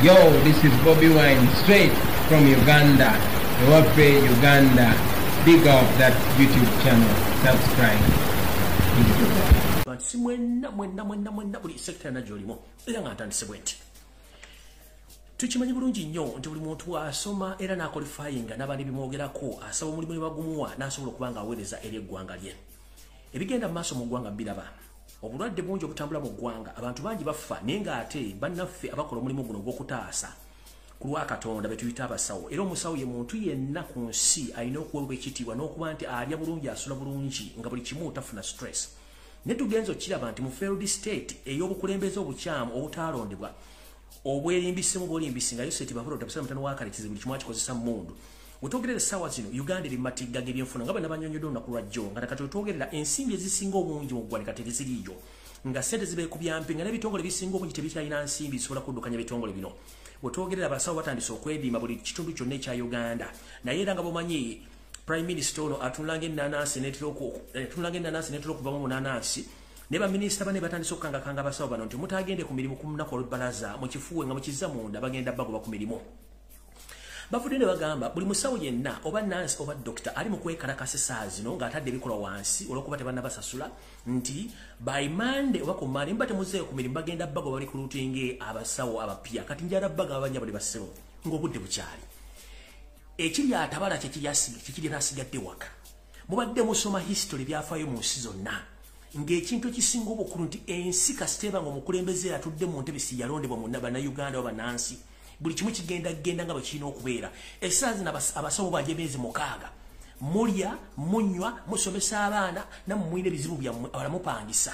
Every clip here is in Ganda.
Yo, this is Bobi Wine, straight from Uganda. Ewaffe Uganda. Big up that YouTube channel. Subscribe. Bantu mwenna mwenna mwenna mwenna buli sector na gy'olimu era nga ntandise bwe nti. Tukimanyi bulungi nnyo nti buli muntu asoma era n'aqualifyinga n'aba n'ebimwogerako asaba omulimu ne bagumuwa n'asobola okuba nga aweereza eri eggwanga lye. Ebigenda mu maaso mu ggwanga mbiraba. Obulwadde bungi obutambula mu ggwanga, abantu bangi bafa naye ng'ate bannaffe abakola omulimu guno ogw'okutaasa ku lwa Katonda be tuyita abasawo. Era omusawo ye muntu yenna ku nsi alina okuweebwa ekitiibwa n'okuba nti alya bulungi, asula bulungi nga buli kimu tafuna stress. Ne tugenza okiraba nti mu failed state ey'obukulembeze obukyamu obutaalondebwa obwerimbisimu bwolimbisi nga Yoseti Bavulo tabusala mutano wa kale buli kimu akikozesa mmundu. Wetwogerera essaawa zino Uganda eri mu matigga g'ebyenfuna nga bano bannyonnyodde olunaku lwa jjo nga kati wetwogerera ensimbi ezisinga obungi mu ggwanika teziriiyo nga ssente zibeekubya mpi nga n'ebitongole ebisinga obungi tebikyalina nsimbi zisobola kuddukanya bitongole bino. Wetwogerera abasawo batandise okwediima buli kitundu kyonna ekya Uganda naye era nga bw'omanyi Prime Minister ono atunula ng'ennanansi n'etera okuvamu omunanansi ne baminisita bane batandise okukangakanga abasawo bano nti mutagende ku mirimu ku lunaku olw'ebbalaza mu kifuwe nga mukizza munda bagenda bagoba ku mirimu. Bavudde ne bagamba buli musawo yenna oba nansi oba dokita ali mu kwekalakasa essaawa zino ng'atadde ebikolwa wansi olw'okuba tebannabasasula nti by Monday oba ku Monday muba temuzzeeyo ku mirimu bagenda bagoba bali ku lutinge abasawo abapya. Kati njala bagaba banya buli bassebo ng'obudde bukyali. Ekiri atabala kye kiri nasigadde waka. Mubadde musoma history byafaayo mu nsi zonna ng'ekintu ekisinga obukulu nti ensi kasita eba ng'omukulembeze atudde mu ntebe si yalondebwa mu Bannayuganda oba bannansi, buli kimu kigenda genda nga bwe kirina okubeera. Essaawa zino abasawo banja emyezi 6 mulya, munywa, musomesa abaana nammwe mulina ebizibu byammwe abalala mupangisa.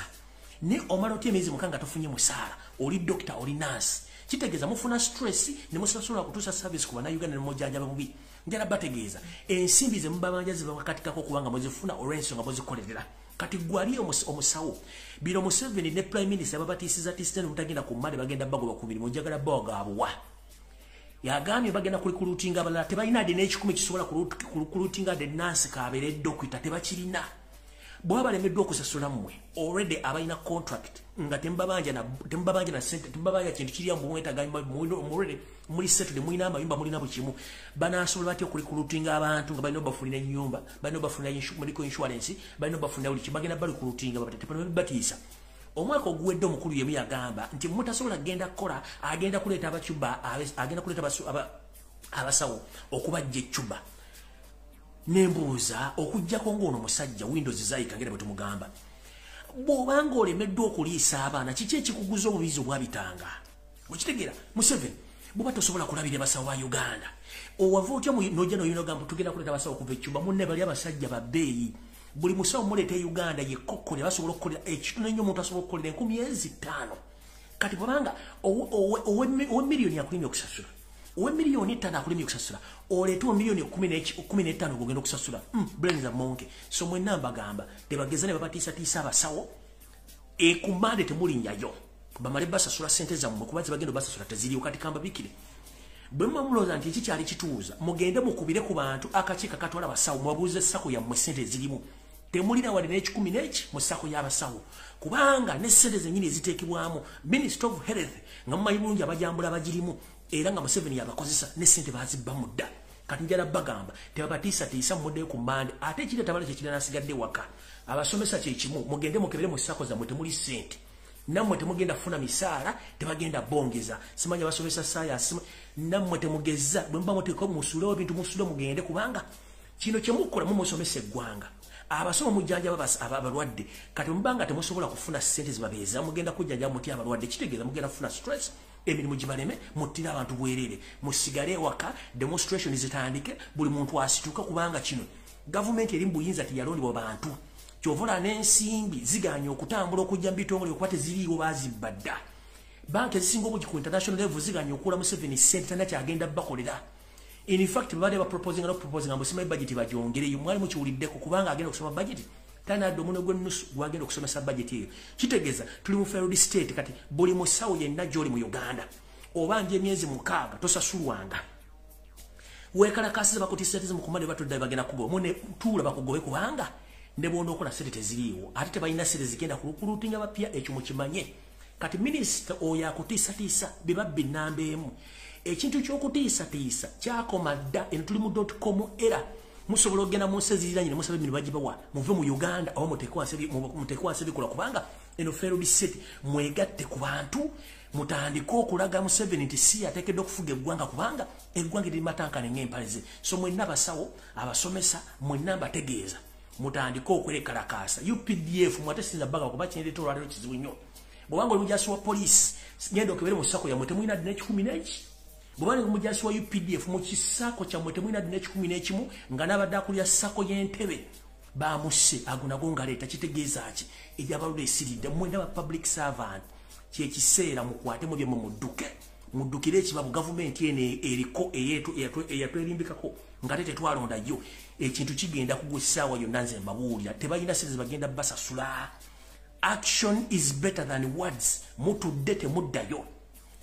Ne omala otya emyezi 6 nga tofunye musaala, oli dokita oli nansi, kitegeeza mufuna stress ne musasobola kutuusa service ku Bannayuganda ne mujjanjaba bubi. Njala bategeeza ensimbi ze mubabanja zibawakatikako kubanga muzifuna olw'ensonga muzikolerera. Kati gwe ali omusawo bino Museveni ne Prime Minister babatiisiza tisita ne mutagenda ku mmale bagenda bagoba ku mirimu. Njagala bawa yagambye bagenda kurecruitinga abalala tebalina adde n'ekikumi kisobola kurecruitinga adde nansi kabeere dokita tebakirina. Bw'aba balemeddwa okusasula mmwe already abalina contract nga temubabanja na ssente, temubabanja kintu kiri mbu mwetaaga already muli settled, mulina amayumba, mulina buli kimu, banaasobola batya okurecruitinga abantu nga balina obafunira ennyumba, balina obafunira medical insurance, balina obafunira buli kimu? Bagenda barecruitinga batiisa. Omwaka oguwedde omukulu yemu yagamba nti mutasobola kugenda kukola agenda kuleeta abacuba, agenda kuleeta abasawo okubajja ecuba. Nembuuza okuggyako ng'ono musajja windows zayika ngera bwe tumugamba, bw'obanga olemeddwa okuliisa abaana kiki ekikuguza obubizi obwabitanga? Okitegeera Museveni bw'oba tosobola kulabira abasawo ba Uganda owava otya n'ojja n'oyina ogamba tugenda kuleeta abasawo okuva ecuba? Munne bali abasajja babbeeyi, buli musawo muleeta e Uganda yekokkolera basobola okukolera ekitono ennyo omuntu asobola okukolera 5,000. Kati bw'obanga owe miliyoni akulimye okusasula, owe miliyoni 5 akulimye okusasula, oleete owe miliyoni 15 gogenda okusasula brains are monkey. So mwenna mbagamba tebageza ne babatiisatiisa abasawo ekumande temulinnyayo bamale basasula ssente zammwe kuba zebagenda obasasula teziriwo. Kati kambabikire bwe muba mulowooza nti ekikyali kituuza mugende mukubire ku bantu akakiiko akatwala abasawo mubabuuze SACCO yammwe ssente ezirimu. Temulina wadde n'ekikumi n'eki mu SACCO y'abasawo kubanga ne ssente zennyini eziteekebwamu Minister of Health nga mumanyi bulungi abajambula bagirimu era nga Museveni yabakozesa ne ssente bazibbamu dda. Kati njala bagamba tebabatiisatiisa muddeyo ku Mande. Ate ekiri tabala kyekiri nasigadde waka. Abasomesa kyekimu, mugende mukebere mu SACCO zammwe temuli ssente, nammwe temugenda kufuna misaala, tebagenda bongeza. Simanya basomesa sayansi nammwe temugeza bwe muba muteeka musuulewo ebintu musule mugende kubanga kino kyemukola mumusomesa eggwanga abasoma mujjanjaba abalwadde. Kati mubanga temusobola kufuna ssente zibabeeza mugenda kujjanjaba mutya abalwadde? Kitegeeza mugenda kufuna stress, emirimu gibaleme, muttire abantu bwereere. Musigale ewaka, demonstration zitandike, buli muntu asituka kubanga kino gavumenti eri mu buyinza teyalondebwa bantu. Kyova olaba n'ensimbi ziganye okutambula okujja mu bitongole okuba teziriiwo, baazibba dda. Banka ezisinga obungi ku international level ziganye okuwola Museveni ssente, talina kyagenda bakolera. In fact babadde baproposinga nokuproposinga mbu simanyi budget bagyongereyo, mwali mukiwuliddeko, kubanga agenda okusoma budget talina adde omunwe gw'ennusu gwagenda okusomesa budget eyo. Kitegeeza tuli mu failed state. Kati buli musawo yenna gy'oli mu Uganda obanja emyezi 6 tosasulwanga, weekalakasiza bakutiisatiza mukumale batudde bagenda kugoba mune tuula bakugobe kubanga ne bw'onookola ssente teziriiwo ate tebalina ssente zigenda kurecruitinga bapya. Ekyo mukimanye. Kati minisita oyo akutiisatiisa bebabbi namba emu. Ekintu ky'okutiisatiisa kyakoma dda. Eno tuli mu .com era musobola okugenda mu nsi eziriraanye ne musaba emirimu bagibawa. Muve mu Uganda oba muteeke wansi ebikola, kubanga eno failed state. Mwegatte ku bantu, mutandike okulaga Museveni nti si yateekeddwa okufuga eggwanga, kubanga eggwanga liri matankane ng'empale ze. So mwenna abasawo, abasomesa, mwenna mbategeeza, mutandike okwekalakaasa. UPDF mwate sinza baga kuba kindeeta olwaleero kizibu nnyo. Bw'obanga oli mujaasi wa poliisi, genda okebere mu SACCO yammwe, temulina ddi n'ekikumi n'eki. Bw'obanga oli mujaasi wa UPDF, mu kisaako kyammwe temulina ddi n'ekikumi n'ekimu, nga n'abadde akulira SACCO y'Entebe bamusse. Ago nago ngaleeta kitegeeza ki? Egyabalula esiridde. Mwenna ba public servant, kyekiseera mukwatemu byemmwe, mudduke, muddukire ekibabu. Gavumenti eno eriko eyatwerimbikako nga te tetwalondayo, ekintu kigenda kugwa essaawa yonna. Nze mbabuulira, tebalina sente bagenda basasula. Action is better than words. Mutudde temuddayo,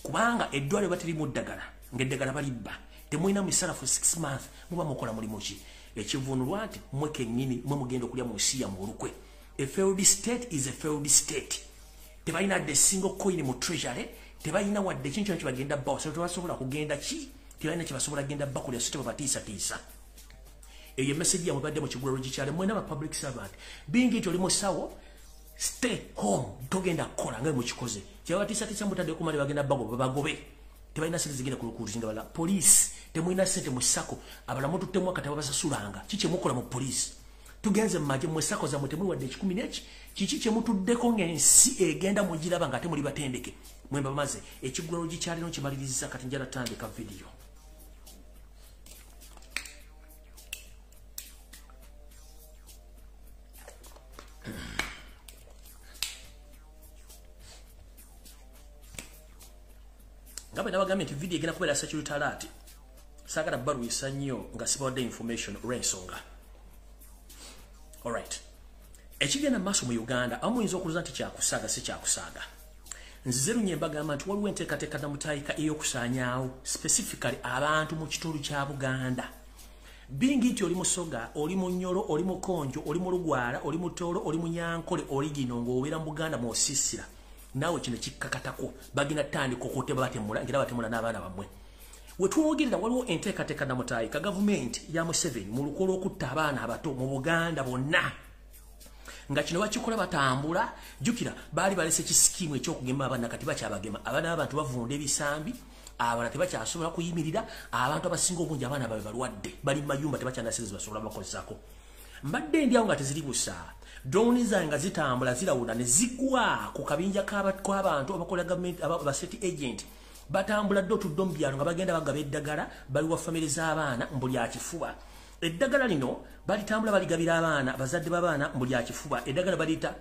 kubanga eddwaliro baterimu ddagala, ng'eddagala balibba, temulina misala for 6 months, muba mukola mulimu ki? Ekivunulwa nti mwe kennyini mwe mugenda okulya mu nsi yammwe olukwe. A failed state is a failed state. Tebalina the single coin mu treasury, tebalina wadde ekintu kyonna kyebagenda bawa, so tebasobola kugenda ki, tebalina kyebasobola genda bakolera, so tebabatiisatiisa. Eyo message yamwe badde mu kigulalo gikyale. Mwena ba public servant bingi nti oli musawo, stay home, togenda kukola nga mukikoze. Kyebabatiisatiisa mutadde kumali bagenda bagoba, bagobe. Tebalina sente zigenda kulukuuzinga. Bala police, temulina sente mu SACCO. Abala mututtemu akatabo, basasulanga ki kyemukola mu police? Tugenze mu magye, mu SACCO zammwe temuli wadde ekikumi n'eki. Kiki kyemutuddeko ng'ensi egenda mugiraba nga ate muli batendeke? Mwemba bamaze ekigulalo gikyalino kimaliriza. Kati njala tandika vidiyo. Nga bwe nabagambye nti vidiyo egenda kubeera security alert, saagala balwisa nnyo nga sibawadde information olw'ensonga. Alright, ekigenda mu maaso mu Uganda, abamu muyinza okulowooza nti kyakusaaga. Si kyakusaaga. Nzize lunye mbagamba nti waliwo enteekateeka namutayika ey'okusaanyaawo specifically abantu mu kitundu kya Buganda. Bingi nti oli Musoga, oli Munyoro, oli Mukonjo, oli Mulugwala, oli Mutooro, oli Munyankole, oli gino ng'obeera mu Buganda mw'osiisira, naawe kino kikkakatako. Bagenda tandika okuteba, batemula ngera batemula n'abaana bammwe. Wetwogerera waliwo enteekateeka namutayika gavumenti ya Museveni mu luko lw'okutta abaana abato mu Buganda bonna, nga kino bakikola batambula. Jjukira baali balese kisikimu ekyokugema abaana, kati bakyabagema. Abaana b'abantu bavunda ebisambi, abalala tebakyasobola kuyimirira. Abantu abasinga obungi abaana babe balwadde, bali mu mayumba, tebakyalina sente zebasobola bakozesako. Mbadde ndi awo nga teziri busa, drone zange nga zitambula zirawuna ne zigwa ku kabinja kw'abantu abakola gavumenti, aba state agent. Batambula door to door mu byalo nga bagenda bagaba eddagala, baliwa famire z'abaana mbu lya kifuba. Eddagala lino balitambula baligabira abaana, bazadde b'abaana, mbu lya kifuba. Eddagala baliyita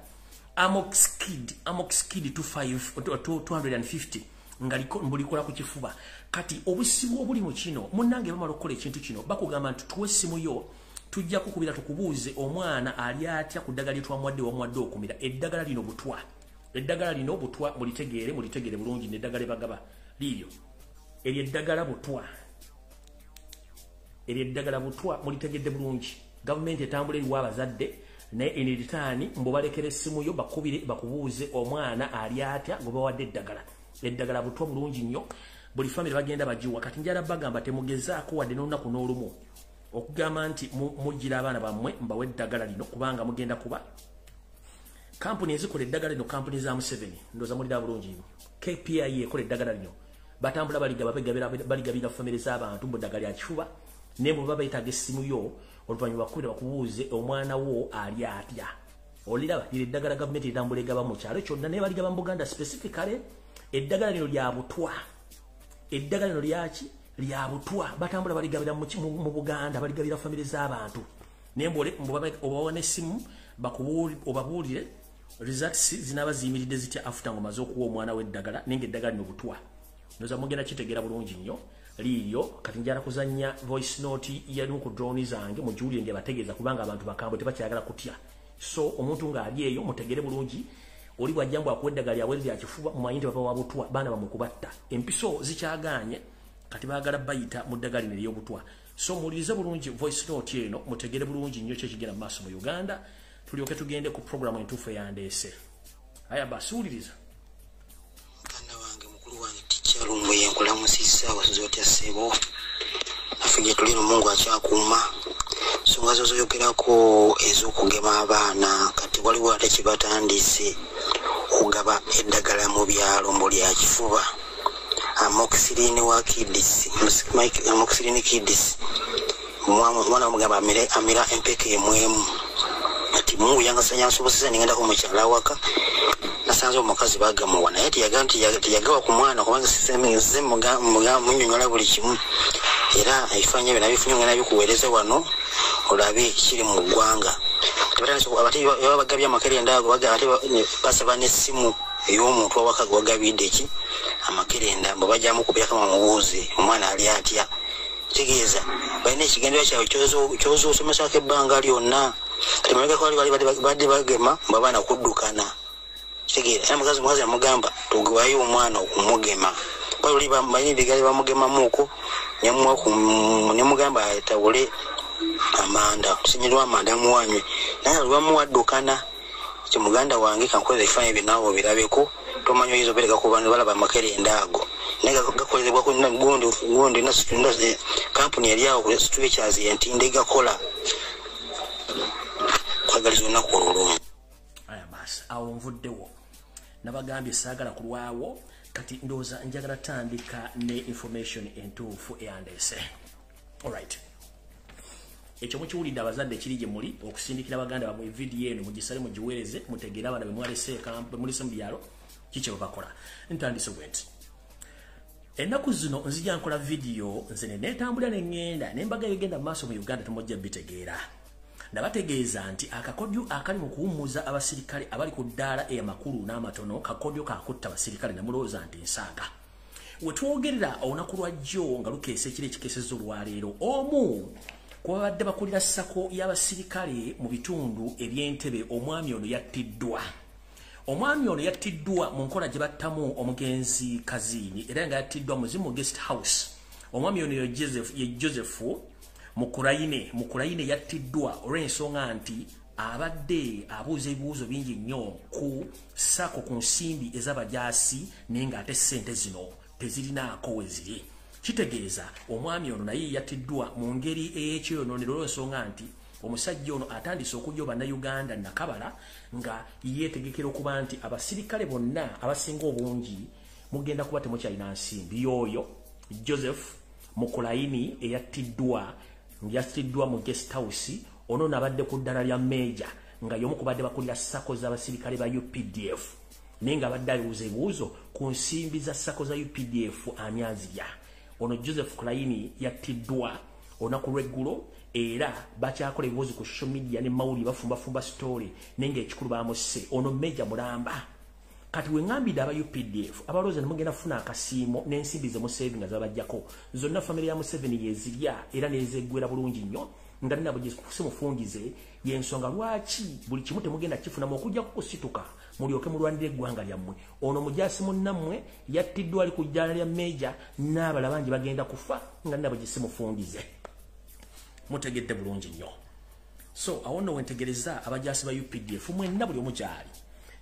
Amoxkid, Amoxkid 250, nga mbu likola ku kifuba. Kati obusibu obuli mu kino, munnange, bamala okukola ekintu kino, bakugamba nti tuwe essimu yo, tujja kukubira tukubuuze omwana ali atya ku ddagala lyetwamuwadde, wamuwadde okumira. Eddagala lino butwa, eddagala lino butwa, mulitegeere, mulitegeere bulungi. Neddagala ebagaba liiryo eryo, eddagala butwa, eryo eddagala butwa, mulitegedde bulungi. Gavumenti etambula eriwa abazadde, naye in return mbu balekera essimu yo, bakubire bakubuuze omwana ali atya gwe bawadde eddagala. Eddagala butwa bulungi nnyo, buli famire bagenda bagiwa. Kati njala bagamba, temugezaako wadde n'olunaku n'olumu okugamba nti mujjira abaana bammwe mbawe eddagala lino, kubanga mugenda kuba kampuni ezikola eddagala lino kampuni za Museveni. Ndowooza mulira bulungi nnyo. KPI ekola eddagala lino, batambula baligaba, baligabira famire z'abantu mbu ddagala lya kifuba. Naye bwe baba beetaaga essimu yo, oluvannyuma bakubira bakubuuze omwana wo ali atya. Oliraba liri eddagala gavumenti etambula egaba mu kyalo kyonna, naye baligaba mu Buganda specifically. Eddagala lino lya butwa. Eddagala lino lyaki? Lya butwa. Batambula baligabira mu Buganda, baligabira famire z'abantu, naye obawa n'essimu obabuulire results zinaaba ziyimiridde zitya after ng'omaze okuwa omwana w'eddagala, naye ng'eddagala lino butwa. Ndowooza mugenda kitegeera bulungi nnyo. Liiryo. Kati njala kuzannya voice note yalimu ku drone zange, mugiwulire ng'ebategeeza, kubanga abantu bakambwe, tebakyagala kutya. So omuntu ng'ali eyo, mutegere bulungi, oli bwajja mbu akuwa eddagala lyabwe lya kifuba, mumanyi nti bava wa butwa. Baana bamwe kubatta, empiso zikyagaanye, kati baagala bayita mu ddagala lino ery'obutwa. So muwulirize bulungi voice note eno, mutegere bulungi nnyo kyekigenda mu maaso mu Uganda, tulyoke tugende ku programu entuufu eyandeese. Aya basi, wuliriza. Lumbuye, nkulamusizza, wasuze otya ssebo? Naffe gye tuli no Mungu akyakuuma. Nsonga zo zoyogerako ez'okugema abaana, kati waliwo ate kye batandise okugaba eddagala mu byalo mbu lya kifuba, amoxicillin wa kids, amoxicillin kids. Omwana bamugamba amira empeke emu emu. Kati Mungu yansobozesa ne ŋŋendako mu kyalo awaka, nasanze omukazi bagamuwa, naye teyagawa ku mwana, kubanga nze munnyonnyola buli kimu. Era ebifaananyi ebyo nabifunye, ngenda bikuweereza wano olabe kiri mu ggwanga. Ate baba bagabye amakerenda ago, ate basaba n'essimu ey'omuntu awaka gwagabidde ki amakerenda, bwe bajja mukubirako bamubuuze omwana ali atya. Kitegeeza balina ekigendererwa kyabwe kyoza osomesako ebbanga lyonna. Kati mabegako wali badde bagema mbu abaana kuddukana, kitegeera. Era mukazi yamugamba tugewayo omwana okumugema, baluli balina eddagala bamugemamuuko, nemugamba atabule amanda, tusinyirwa amanda muwanywe, naye lwamuwaddukana. Ti muganda wange, kankolera ebifaananyi byo naawe obirabeko, tomanyi oyinza obereka ku bantu balaba amakerenda ago, naye gakolebwa ku gundi gundi kampuni eri awo ku Stretchers Entinde gakola. Kwagaliza olunaku olulungi. Aya basi, awo nvuddewo, nabagambye saagala kulwawo. Kati ndowooza njagala tandika ne information entuufu eyandeese. Alright, ekyo mukiwulidde abazadde, ekiri gye muli okusindikira baganda bamwe vidiyo eno, mugisale mugiweereze, mutegeere abaana bemwalese mu byalo kiki bwe bakola. Ntandise bwe nti ennaku zino nzija nkola vidiyo nze ne neetambulira ne ŋŋenda nembaga ebigenda mu maaso mu Uganda, temujja bitegeera. Nabategeeza nti akakodyo akali mu kuwummuza abasirikale abali ku ddaala eyamakulu n'amatono, kakodyo kakutta abasirikale, namulowooza nti nsaaga. We twogerera olunaku lwa jjo nga lukeesa ekiro ekikeesezza olwaleero, omu ku babadde bakulira SACCO y'abasirikale mu bitundu eby'Entebe, omwami ono yattiddwa. Omwami ono yattiddwa mu nkola gye battamu omugenzi Kaziini, era nga yattiddwa Muzimu Guest House. Omwami ono ye Joseph Mukurayine. Mukurayine yattiddwa olw'ensonga nti abadde abuuza ebibuuzo bingi nnyo ku SACCO, ku nsimbi ez'abajaasi, naye ng'ate ssente zino tezirinaako we ziri. Kitegeeza omwami ono naye yattiddwa mu ngeri ey'ekyonoonero olw'ensonga nti omusajja ono atandise okujja bannayuganda nakabala nga yeetegekera okuba nti abasirikale bonna abasinga obungi mugenda kuba temukyalina nsimbi. Y'oyo Joseph Mukulayini eyattiddwa, yattiddwa mu guest house. Ono nabadde ku ddala lya meja, nga y'omu ku badde bakulira SACCO z'abasirikale ba UPDF, naye nga abadde abuuza ebibuuzo ku nsimbi za SACCO za UPDF, ani azirya. Ono Joseph Kulayini yattiddwa olunaku lw'eggulo, era bakyakola ebibuuzo ku social media ne mawulire, bafumbafumba story, naye ng'ekikulu bamusse. Ono meja mulamba. Kati we ŋŋambidde aba UPDF abalowooza nemugenda kufuna akasiimo n'ensimbi ze musevinga zabajjako zonna, famire ya Museveni yezirya era nezeggwera bulungi nnyo, nga nabo simufungize. Yensonga lwaki buli kimu temugenda kifunamu okujjako kusituka mulyoke mulwanire eggwanga lyammwe. Ono mujaasi munnammwe yattiddwa ali ku jjala lya meja, n'abalala bangi bagenda kufa nga nabo gisimufungize. Mutegedde bulungi nnyo. So awo nno wentegereza abajaasi ba UPDF mwenna, buli omu gyali,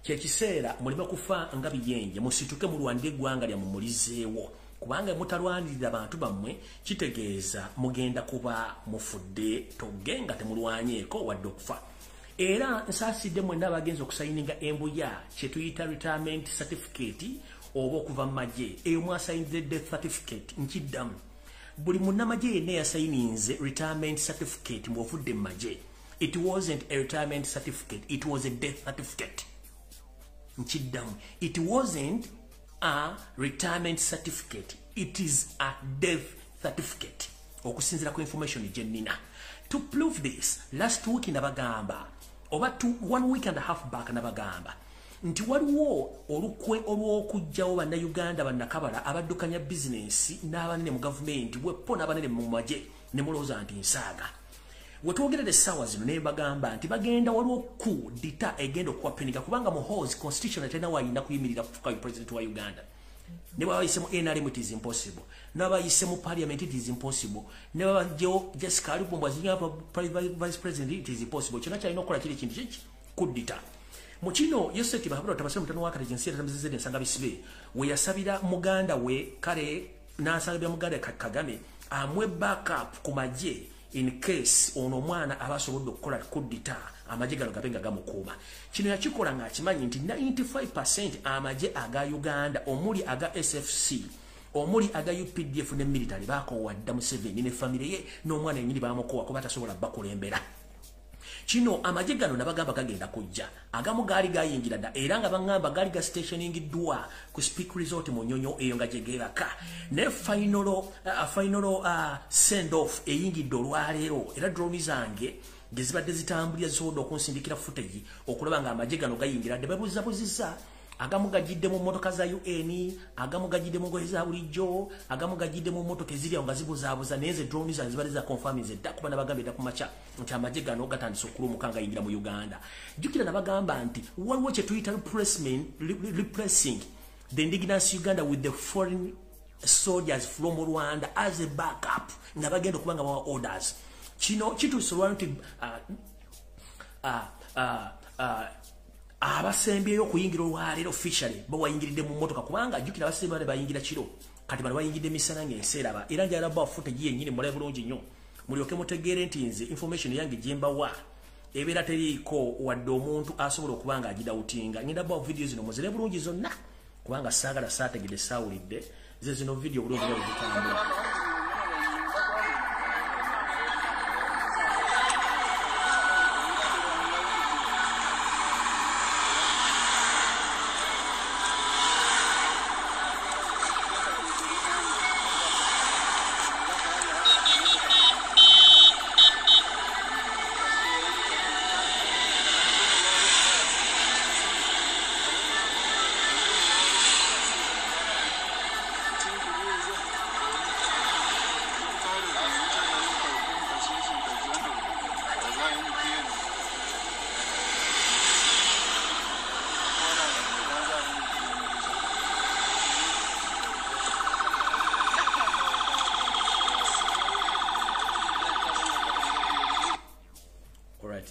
kyekiseera muleme kufa nga biyenje, musituke mulwanire eggwanga lyammwe, mulizeewo, kubanga mutalwanirira bantu bammwe kitegeeza mugenda kuba mufudde togge nga temulwanyeeko wadde okufa. Era nsaasidde mwenna abagenza okusayininga embuya kye tuyita retirement certificate oba okuva mu magye, eyo mwasayinze death certificate. Nkiddamu, buli munnamagye yenna yasayininze retirement certificate ng'ovudde mu magye, it wasn't a retirement certificate, it was a death certificate. Nkiddamu, it wasn't a retirement certificate, it is a death certificate, okusinziira ku information gye nnina. To prove this, last week nabagamba, oba one week and a half back, nabagamba nti waliwo olukwe olw'okuggyawo bannayuganda bannakabala abaddukanya bizinensi n'abanene mu gavumenti bwepo n'abanene mu magye, ne mulowooza nti nsaaga. Wetwogerera essaawa zino ne bagamba nti bagenda, waliwo coup d'état egenda okuwapeninga, kubanga Muhoozi constitution talina wayina kuyimirira kufuuka president wa Uganda. Ne bwaba mu NRM, it is impossible. Ne bwaba mu parliament, it is impossible. Ne bwaba Jessica Alupo mbwazinga vice president, it is impossible. Kyonna kyalina okukola kiri kintu kiki? Coup d'état. Mu kino Yosef Bahabura tabasira mutano wa kale jinsi tamzizede nsanga bisibe we yasabira muganda we kale n'asabira muganda Kagame amwe backup ku magye in case ono mwana abasobodde okukola kuddita amagye gano gabenga gamukuuma. Kino yakikola ng'akimanyi nti 95% amagye aga Uganda omuli aga SFC omuli aga UPDF ne military bakoowa dda Museveni ne famire ye n'omwana yennyini bamukoowa kuba tasobola bakulembera. Kino amagye gano nabagamba gagenda kujja, agamu gaali gayingira dda era nga baŋŋamba gaali ga stationingiddwa ku Speke Resort mu Nnyonyo eyo nga gye geebaka. Ne final send off eyingidde olwaleero era drone zange ge zibadde zitambulira zisobodde okunsindikira footage okulaba nga amagye gano gayingira dda. Babuzabuzizza, agamu gajidde mu mmotoka za UN, agamu gajidde mu ngoye za bulijjo, agamu gajidde mu mmotoka eziri awo nga zibuzaabuza, naye ze drone zange zibadde za confirminze dda kuba nabagambye dda ku makya nti amagye gano gatandise okulumuka nga gayingira mu Uganda. Jjukira nabagamba nti waliwo kye tuyita replacing the indigenous Uganda with the foreign soldiers from Rwanda as a backup nga bagenda okuba nga bawa orders. Kino kituuse olwa nti abasembyeyo okuyingira olwaleero officially bawayingiridde mu mmotoka, kubanga jjukira abasembe bale bayingira kiro, kati bano bayingidde misana ng'ensi eraba. Era njagala bawa footage yennyini mulabe bulungi nnyo mulyoke mutegeere nti nze information yange gye mbawa ebeera teriiko wadde omuntu asobola okuba nga agidawutinga. Ngenda bawa video zino muzire bulungi zonna kubanga saagala saategedde saawulidde ze zino video bulungi nga bwe zitambula.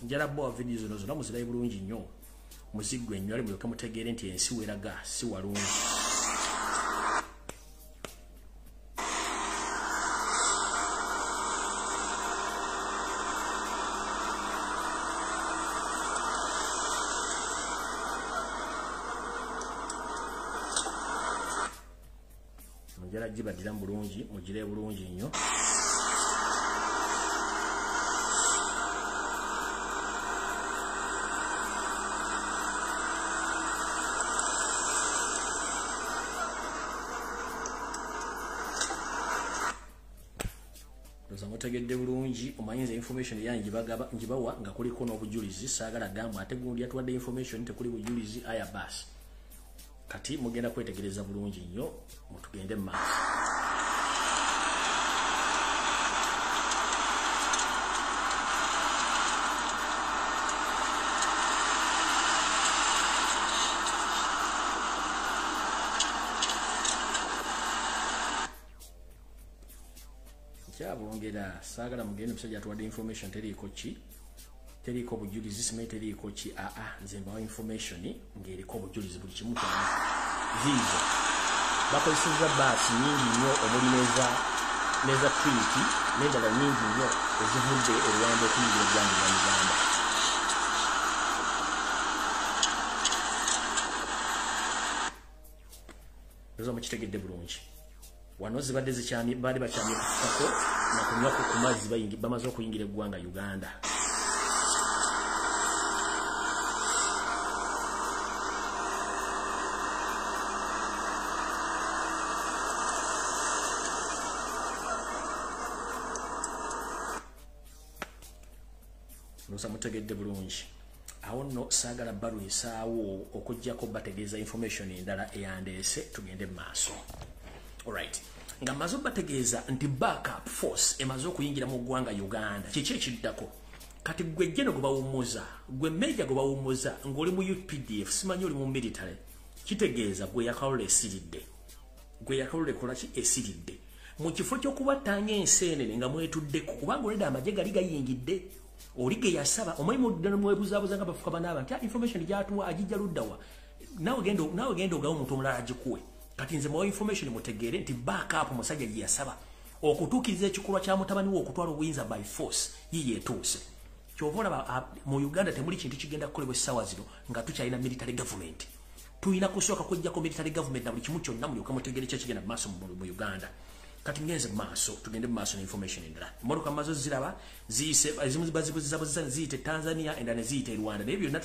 Njala bowa video zino zonna muzirabe bulungi nnyo muziggwe ennyo ale mulyoke mutegeere nti ensi weraga si walungi. Njala gibaddiramu bulungi mugire bulungi nnyo. Mutegedde bulungi omanyiza information yange ngibawa nga kuliko n'obujulizi. Saagala gamba ate gundi yatuwadde information tekuli bujulizi, aya basi. Kati mugenda kwetegereza bulungi nnyo mutugende mu maaso. Kyabongera saagala mugende musajja atuwadde information teriiko ki, teriiko bujulizi, simanyi teriiko ki. Aa nze mbawa information ng'eriko obujulizi buli kimu kyonna. Ziizo bakozesezza baasi nnyingi nnyo omuli n'eza Trinity n'endala nnyingi nnyo ezivudde e Rwanda okuyingira eggwanga lya Uganda. Ndowooza mukitegedde bulungi. Wano zibadde zikyamye, baali bakyamye kufukako na kunywako ku mazzi bamaze okuyingira eggwanga Uganda. Ndowooza mutegedde bulungi. Awo nno saagala balwisaawo okuggyako bategeeza information endala eyandeese, tugende mu maaso. Alright. Nga maze bategeeza nti backup force emaze okuyingira mu ggwanga Uganda. Kiki ekiddako? Kati gwe jeno gwe bawummuza, gwe meja gwe bawummuza ng'oli mu UPDF, simanyi oli mu military, kitegeeza gwe yakalula esiridde. Gwe yakalula ekola ki esiridde. Mu kifo ky'okubattanga enseenene nga mwetuddeko, kubanga olwedda amagye gali gayingidde. Oli ge yasaba omanyi muddano mwebuzabuza nga bafuka banaaba nti information gyatuwa agijja luddawa, nawe genda ogawo omuntu omulala agikuwe. Kati nze muwa information mutegeere nti backup omusajja gye yasaba okutuukiriza ekikolwa kya mutabani we okutwala obuyinza by force yiye etuuse. Kyova olaba mu Uganda temuli kintu kigenda kukolebwa essaawa zino nga tukyalina military government. Tulina kusooka kweggyako military government na buli kimu kyonna mulyoke mutegeere ki ekigenda mu maaso mu Uganda. Kati ngenze mu maaso, tugende mu maaso ne information endala. Emmotoka mazo ziraba ziyise, ezimu bazibuzizabuzza ziyite Tanzania, endala ne ziyita e Rwanda. Naye byonna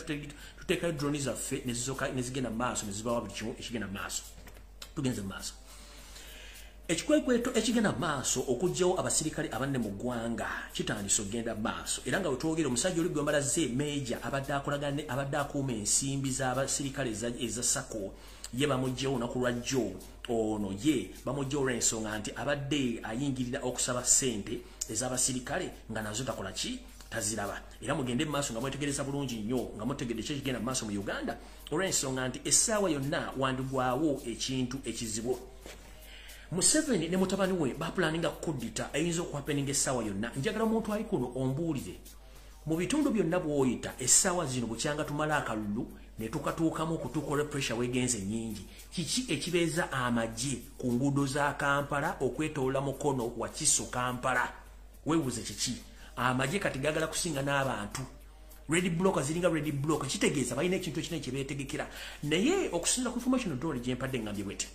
tuteekayo drone zaffe ne zisooka ne zigenda mu maaso ne zibawa buli kimu ekigenda mu maaso. Tugenze mu maaso. Ekikwekweto ekigenda maaso okuggyawo abasirikale abanene mu ggwanga kitandise okugenda maaso, era nga wetwogera omusajja oli gwe mbalaze meeja abadde akolagana abadde akuuma ensimbi z'abasirikale eza SACCO ye bamuggyewo olunaku lwa jjo. Ono ye bamuggyewo olw'ensonga nti abadde ayingirira okusaba ssente ez'abasirikale nga nazo takola ki, taziraba. Era mugende mu maaso nga mwetegereza bulungi nnyo nga mutegedde ki ekigenda mu maaso mu Uganda, olw'ensonga nti essaawa yonna wandigwawo ekintu ekizibu. Museveni ne mutabani we bapulaninga kuddita eyinza okuhapeninga essaawa yonna. Njagala omuntu ali kuno ombuulire mu bitundu byonna bw'oyita essaawa zino bukyanga tumala akalulu ne tukatuukamu okutuuka pressure wegenze nnyingi. Kiki ekibeeza amagye ku nguudo za Kampala okwetoola Mukono, Wakiso, Kampala? Weebuuze kiki amagye kati gaagala kusinga n'abantu. Red block ziringa red block, kitegeeza balina ekintu ekinene kye beetegekera. Naye okusinziira ku information drone gye mpadde ngambye bweti,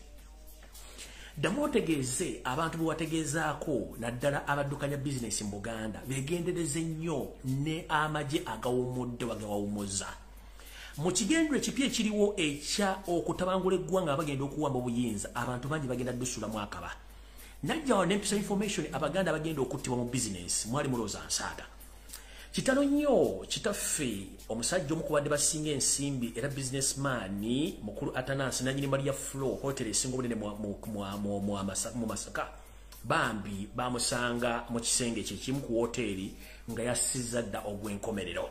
ddamu otegeeze abantu bwe wategeezaako naddala abaddukanya bizinesi mu Buganda beegendereze nnyo ne amagye agawummudde wagawawummuza. Mu kigendero ekipya ekiriwo ekya okutabangula eggwanga bagenda okuwamba obuyinza, abantu bangi bagenda ddusulamu akaba. Najja wano nempisa information Abaganda bagenda okuttibwa mu bizinesi, mwali mulowooza nsaaga. Kitalo nnyo kitaffe omusajja omu ku badde basinga ensimbi era businessman mukulu Atanasi nannyini Maria Flo hotel esinga obunene mu Masaka, bambi bamusanga mu kisenge kye kimu ku woteeri nga yassizza dda ogw'enkomerero.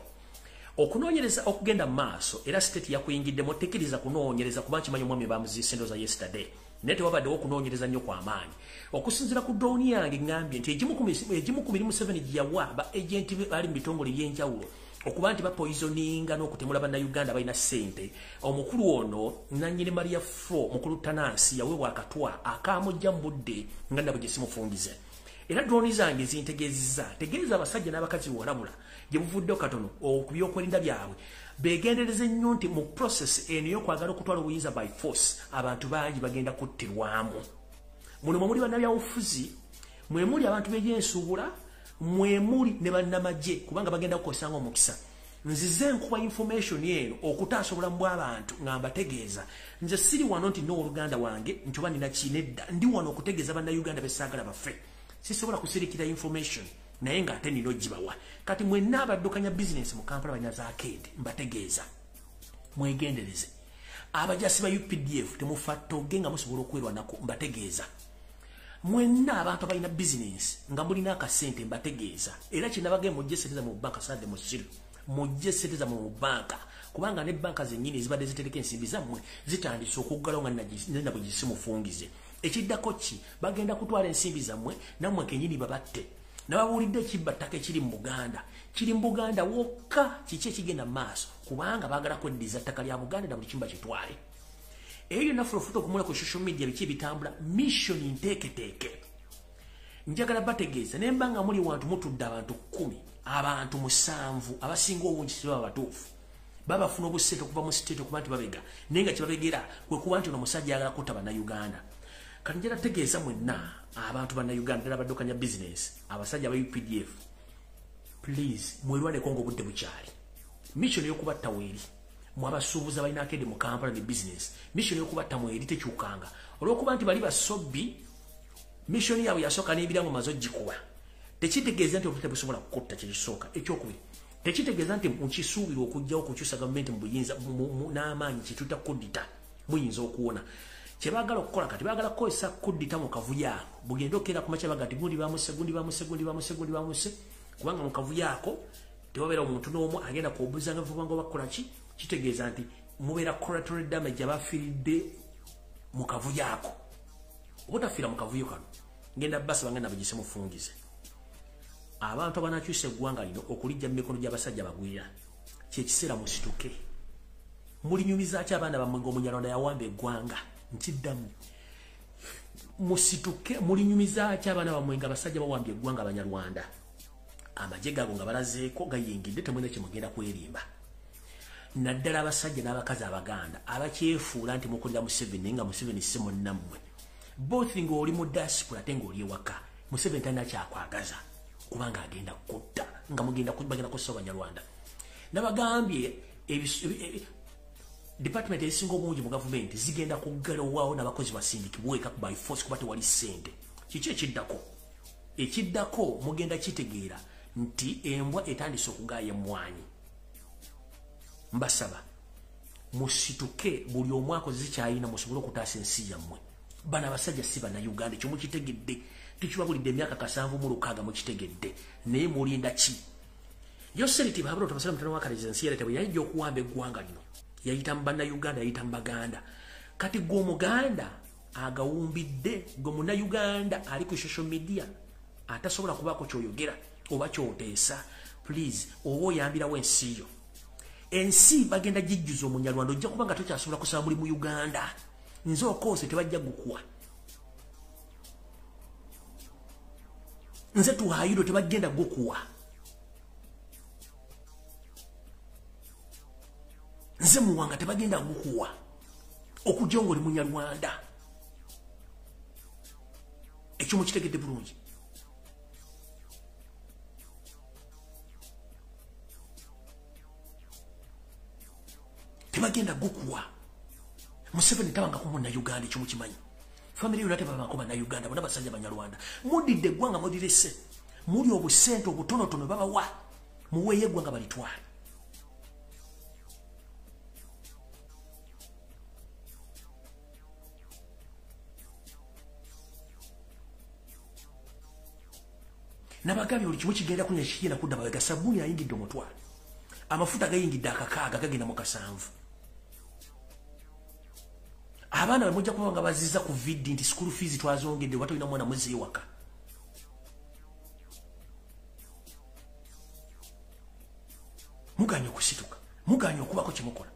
Okunoonyereza okugenda mu maaso era state yakuyingiddemu, tekkiriza kunoonyereza kuba nkimanyi omwami bamuziise ndowooza yesterday, naye tewabaddewo okunoonyereza nnyo kw'amaanyi. Okusinziira ku drone yange ngambye nti egimu ku mirimu Museveni gye yawa ba agenti be bali mu bitongole eby'enjawulo okuba nti bapoisoninga n'okutemula Bannayuganda balina ssente. Omukulu ono nannyini Maria Flo mukulu Tanansi yaweebwa akatwa akamujja mu budde nga nabwe gye simufungize. Era drone zange zintegeezezza, tegeeza abasajja n'abakazi walabula gye buvuddeho katono ku byokwerinda byabwe beegendereze nnyo nti mu process eno ey'okwagala okutwala obuyinza by force abantu bangi bagenda kuttirwamu. Muno mwe muli bannabyabufuzi, mwe muli abantu b'ebyensuubula, mwe muli ne bannamagye, kubanga bagenda kukozesa ng'omukisa. Nzize nkuba information eno okutaasa obulamu bw'abantu nga mbategeeza. Nze siri wano nti n'oluganda wange nti oba nina ki, nedda, ndi wano okutegeeza Bannayuganda besaagala baffe. Sisobola kusirikira information naye ng'ate nina ogibawa. Kati mwenna abaddukanya bizinesi mu Kampala banyaza arcade mbategeeza mwegendereze. Abajasi ba UPDF temufa toge nga musobola okwerwanako, mbategeeza. Mwenna abantu abalina bizinesi nga mulina akasente mbategeeza. Era kinabage mujje ssente zammwe mu banka, sadde musiru mujje ssente zammwe mu banka, kubanga ne banka zennyini ezibadde zitereka ensimbi zammwe zitandise okuggalawo nga nabwe gisimufungize. Ekiddako ki, bagenda kutwala ensimbi zammwe nammwe kennyini babatte. Nababuulidde ekibba ttaka ekiri mu Buganda, kiri mu Buganda wokka. Kiki ekigenda mu maaso? Kubanga baagala kweddiza ttaka lya Buganda na buli kimu bakitwale. Eyo yonna fulofuta okumula ku social media biki ebitambula mission nteeketeeke. Njagala bategeeza naye mba nga muli wantu mutudde abantu 10, abantu 7 abasinga obungi si baba batuufu, babafuna obusente okuva mu state okuba nti babega, naye nga kibabegera kwe kuba nti ono omusajja ayagala kutta Bannayuganda. Kati njagala tegeeza mwenna abantu Bannayuganda ddala abaddukanya bizinesi, abasajja aba UPDF, please mwerwaneko ng'obudde bukyali. Mission ey'okubatta weeri. Mwe abasuubuzi abalina akede mu Kampala ne bizinesi, mission ey'okubatta mweri tekyukanga. Olw'okuba nti bali basobbi, mission yaabwe yasooka n'ebirango maze ogikuba, tekitegeeza nti obutale busobola kukutta. Kyekisooka. Ekyokubiri, tekitegeeza nti mukisuubira okujjawo okukyusa gavumenti mu buyinza n'amaanyi kyetuyita kuddita muyinza okuwona. Kyebaagala okukola kati baagala kukozesa kuddita mu kavuyo ako, bugende okeera ku makya baga nti gundi bamuse, gundi bamuse, gundi bamuse, gundi bamuse, kubanga mu kavuyo ako tewabeera omuntu n'omu agenda kuobuzanga vubanga bakola ki. Kitegeeza nti mubeera collateral damage abafiiridde mu kavuyo ako. Oba otafiira mu kavuyo kano, ngenda basaba nga nabwe gisimufungize. Abantu abanakyusa eggwanga lino okulijja mu mikono gy'abasajja bagwira, kyekiseera musituke. Mulinyumiza ki abaana bammwe ng'omunyarwanda yawamba eggwanga? Nkiddamu, musituke. Mulinyumiza ki abaana bammwe nga abasajja bawambye eggwanga abanyarwanda? Amagye gago nga balazeeko gayingidde, temulina kye mugenda kwerimba. Naddala abasajja n'abakazi abaganda abakyefuula nti mukolera Museveni, nga Museveni si munnammwe. Both ng'oli mu diaspora ate ng'oli ewaka, Museveni talina kyakwagaza, kubanga agenda kutta nga mugenda bagenda kussa abanyarwanda. Nabagambye department ezisinga obungi mu gavumenti zigenda kuggalwawo n'abakozi basindikibweka by force kuba tewali ssente. Kiki ekiddako? Ekiddako mugenda kitegeera nti embwa etandise okugaaya emmwanyi. Mbasaba musituke, buli omu akoze kyalina musobole okutaasa ensi yammwe. Bano abasajja si bannayuganda, ekyo mukitegedde. Tukibabulidde emyaka 76 mukitegedde, naye mulinda ki? Yoseri Tibuhaburwa Tabasira mutano wa Kalezi ensi yaleeta bwe yajja okuwamba eggwanga lino, yayita mu bannayuganda, yayita mu Baganda. Kati gwe omuganda agawumbidde, gwe munnayuganda ali ku social media atasobola kubaako ky'oyogera oba ky'oteesa, please oba oyambirawo ensi yo. Ensi bagenda gijjuza omunyarwanda, ojja kuba nga tokyasobola kusaba muli mu Uganda. Nze okoose tebajja gukuwa. Nze Tuhayiro tebagenda gukuwa. Nze Muwanga tebagenda gukuwa. Okujja ng'oli munyarwanda. Ekyo mukitegedde bulungi. Tebagenda gukuwa. Museveni tabangako munnayuganda, ekyo mukimanyi. Family yonna tebabangako bannayuganda, bonna basajja banyarwanda. Mudidde eggwanga mudirese, muli obusente obutonotono babawa, muweeyo eggwanga balitwale. Nabagambye buli kimu kigenda kunya, kigenda kudda mabega. Sabbuuni ayingidde omutwalo, amafuta gayingidde 6 gagenda mu 7. Abaana bamujja kuba nga baziza ku vidi nti school fees twazongedde, oba tolina mwana muzzi ewaka. Muganye okusituka, muganye okubaako kye mukola.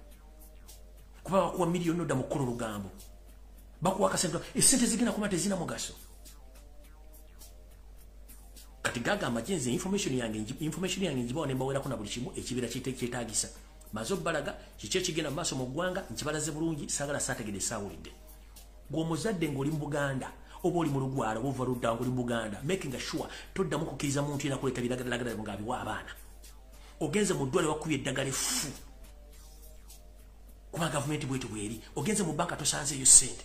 Kuba bakuwa miliyoni odda mu kukola olugambo, bakuwa akasente, essente zigenda kuba tezirina mugaso. Kati gaga amagye, information yange ngibawa ne mbawerako na buli kimu ekibeera kyetaagisa. Maze obbalaga kiki ekigenda mu maaso mu ggwanga, nkibalaze bulungi, saagala saategedde saawulidde. Gwe omuzadde ng'oli mu Buganda oba oli mu Lugwala oba ova ludda ng'oli mu Buganda, making sure toddamu kukkiriza muntu yenna kuleeta biragalalagala ng'abiwa abaana. Ogenze mu ddwaliro bakubye eddagala effu, kuba gavumenti bwetyo bweri. Ogenze mu banka tosanzeeyo ssente.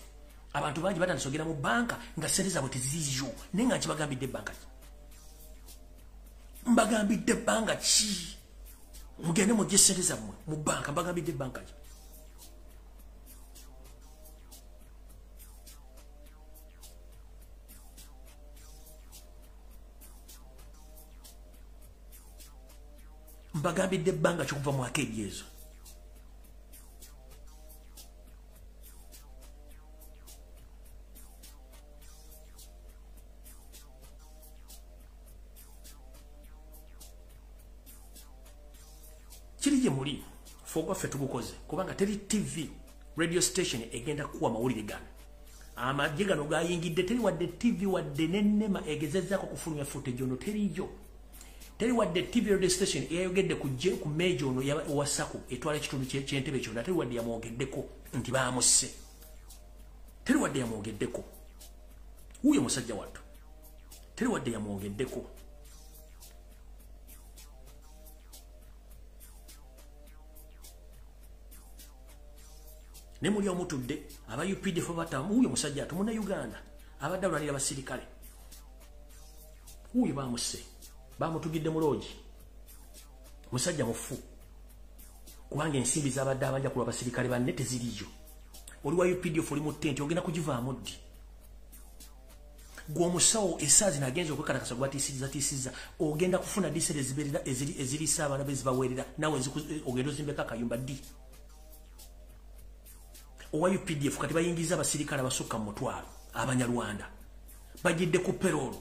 Abantu bangi batandise ogenda mu banka nga ssente zaabwe teziriyo, naye nga nkibagambidde ebbanga ki? Mbagambidde ebbanga ki? Mugende mugye ssente zammwe mu banka, mbagambidde ebbanga ki? Mbagambidde ebbanga ki okuva mu akeedi ezo? Kiri gye muli, ffe ogwaffe tugukoze, kubanga teri TV radio station egenda kuwa mawulire gano. Amagye gano gayingidde, teri wadde TV wadde n'ennema egezezzaako kufulumya footage ono, teriyo. Teri wadde TV radio station eyayogedde ku gye ku meja ono owa SACCO etwala ekitundu ky'entebe kyonna, teri wadde yamwogeddeko nti baamusse. Teri wadde yamwogeddeko. Wuuyo musajja wattu. Teri wadde yamwogeddeko. Ne muli omutudde aba UPDF batamu, wuuyo musajja atu munnayuganda abadde alwanira abasirikale. Wuuyo baamusse, bamutugidde mu loogi. Musajja mufu, kubanga ensimbi z'abadde abanja ku lw'abasirikale banne teziriyo. Oli wa UPDF oli mu ttenti, ogenda kugivaamu ddi? Gwe omusawo essaawa zino agenze okwekalakasa gwatiisizza, ogenda kufuna ddi ssente ezibeerera eziriisa abaana be zibaweerera, naawe ogenda ozimbeko akayumba ddi? Owa UPDF kati bayingiza abasirikale abasukka mu 1000 abanyarwanda, bajjidde ku payroll.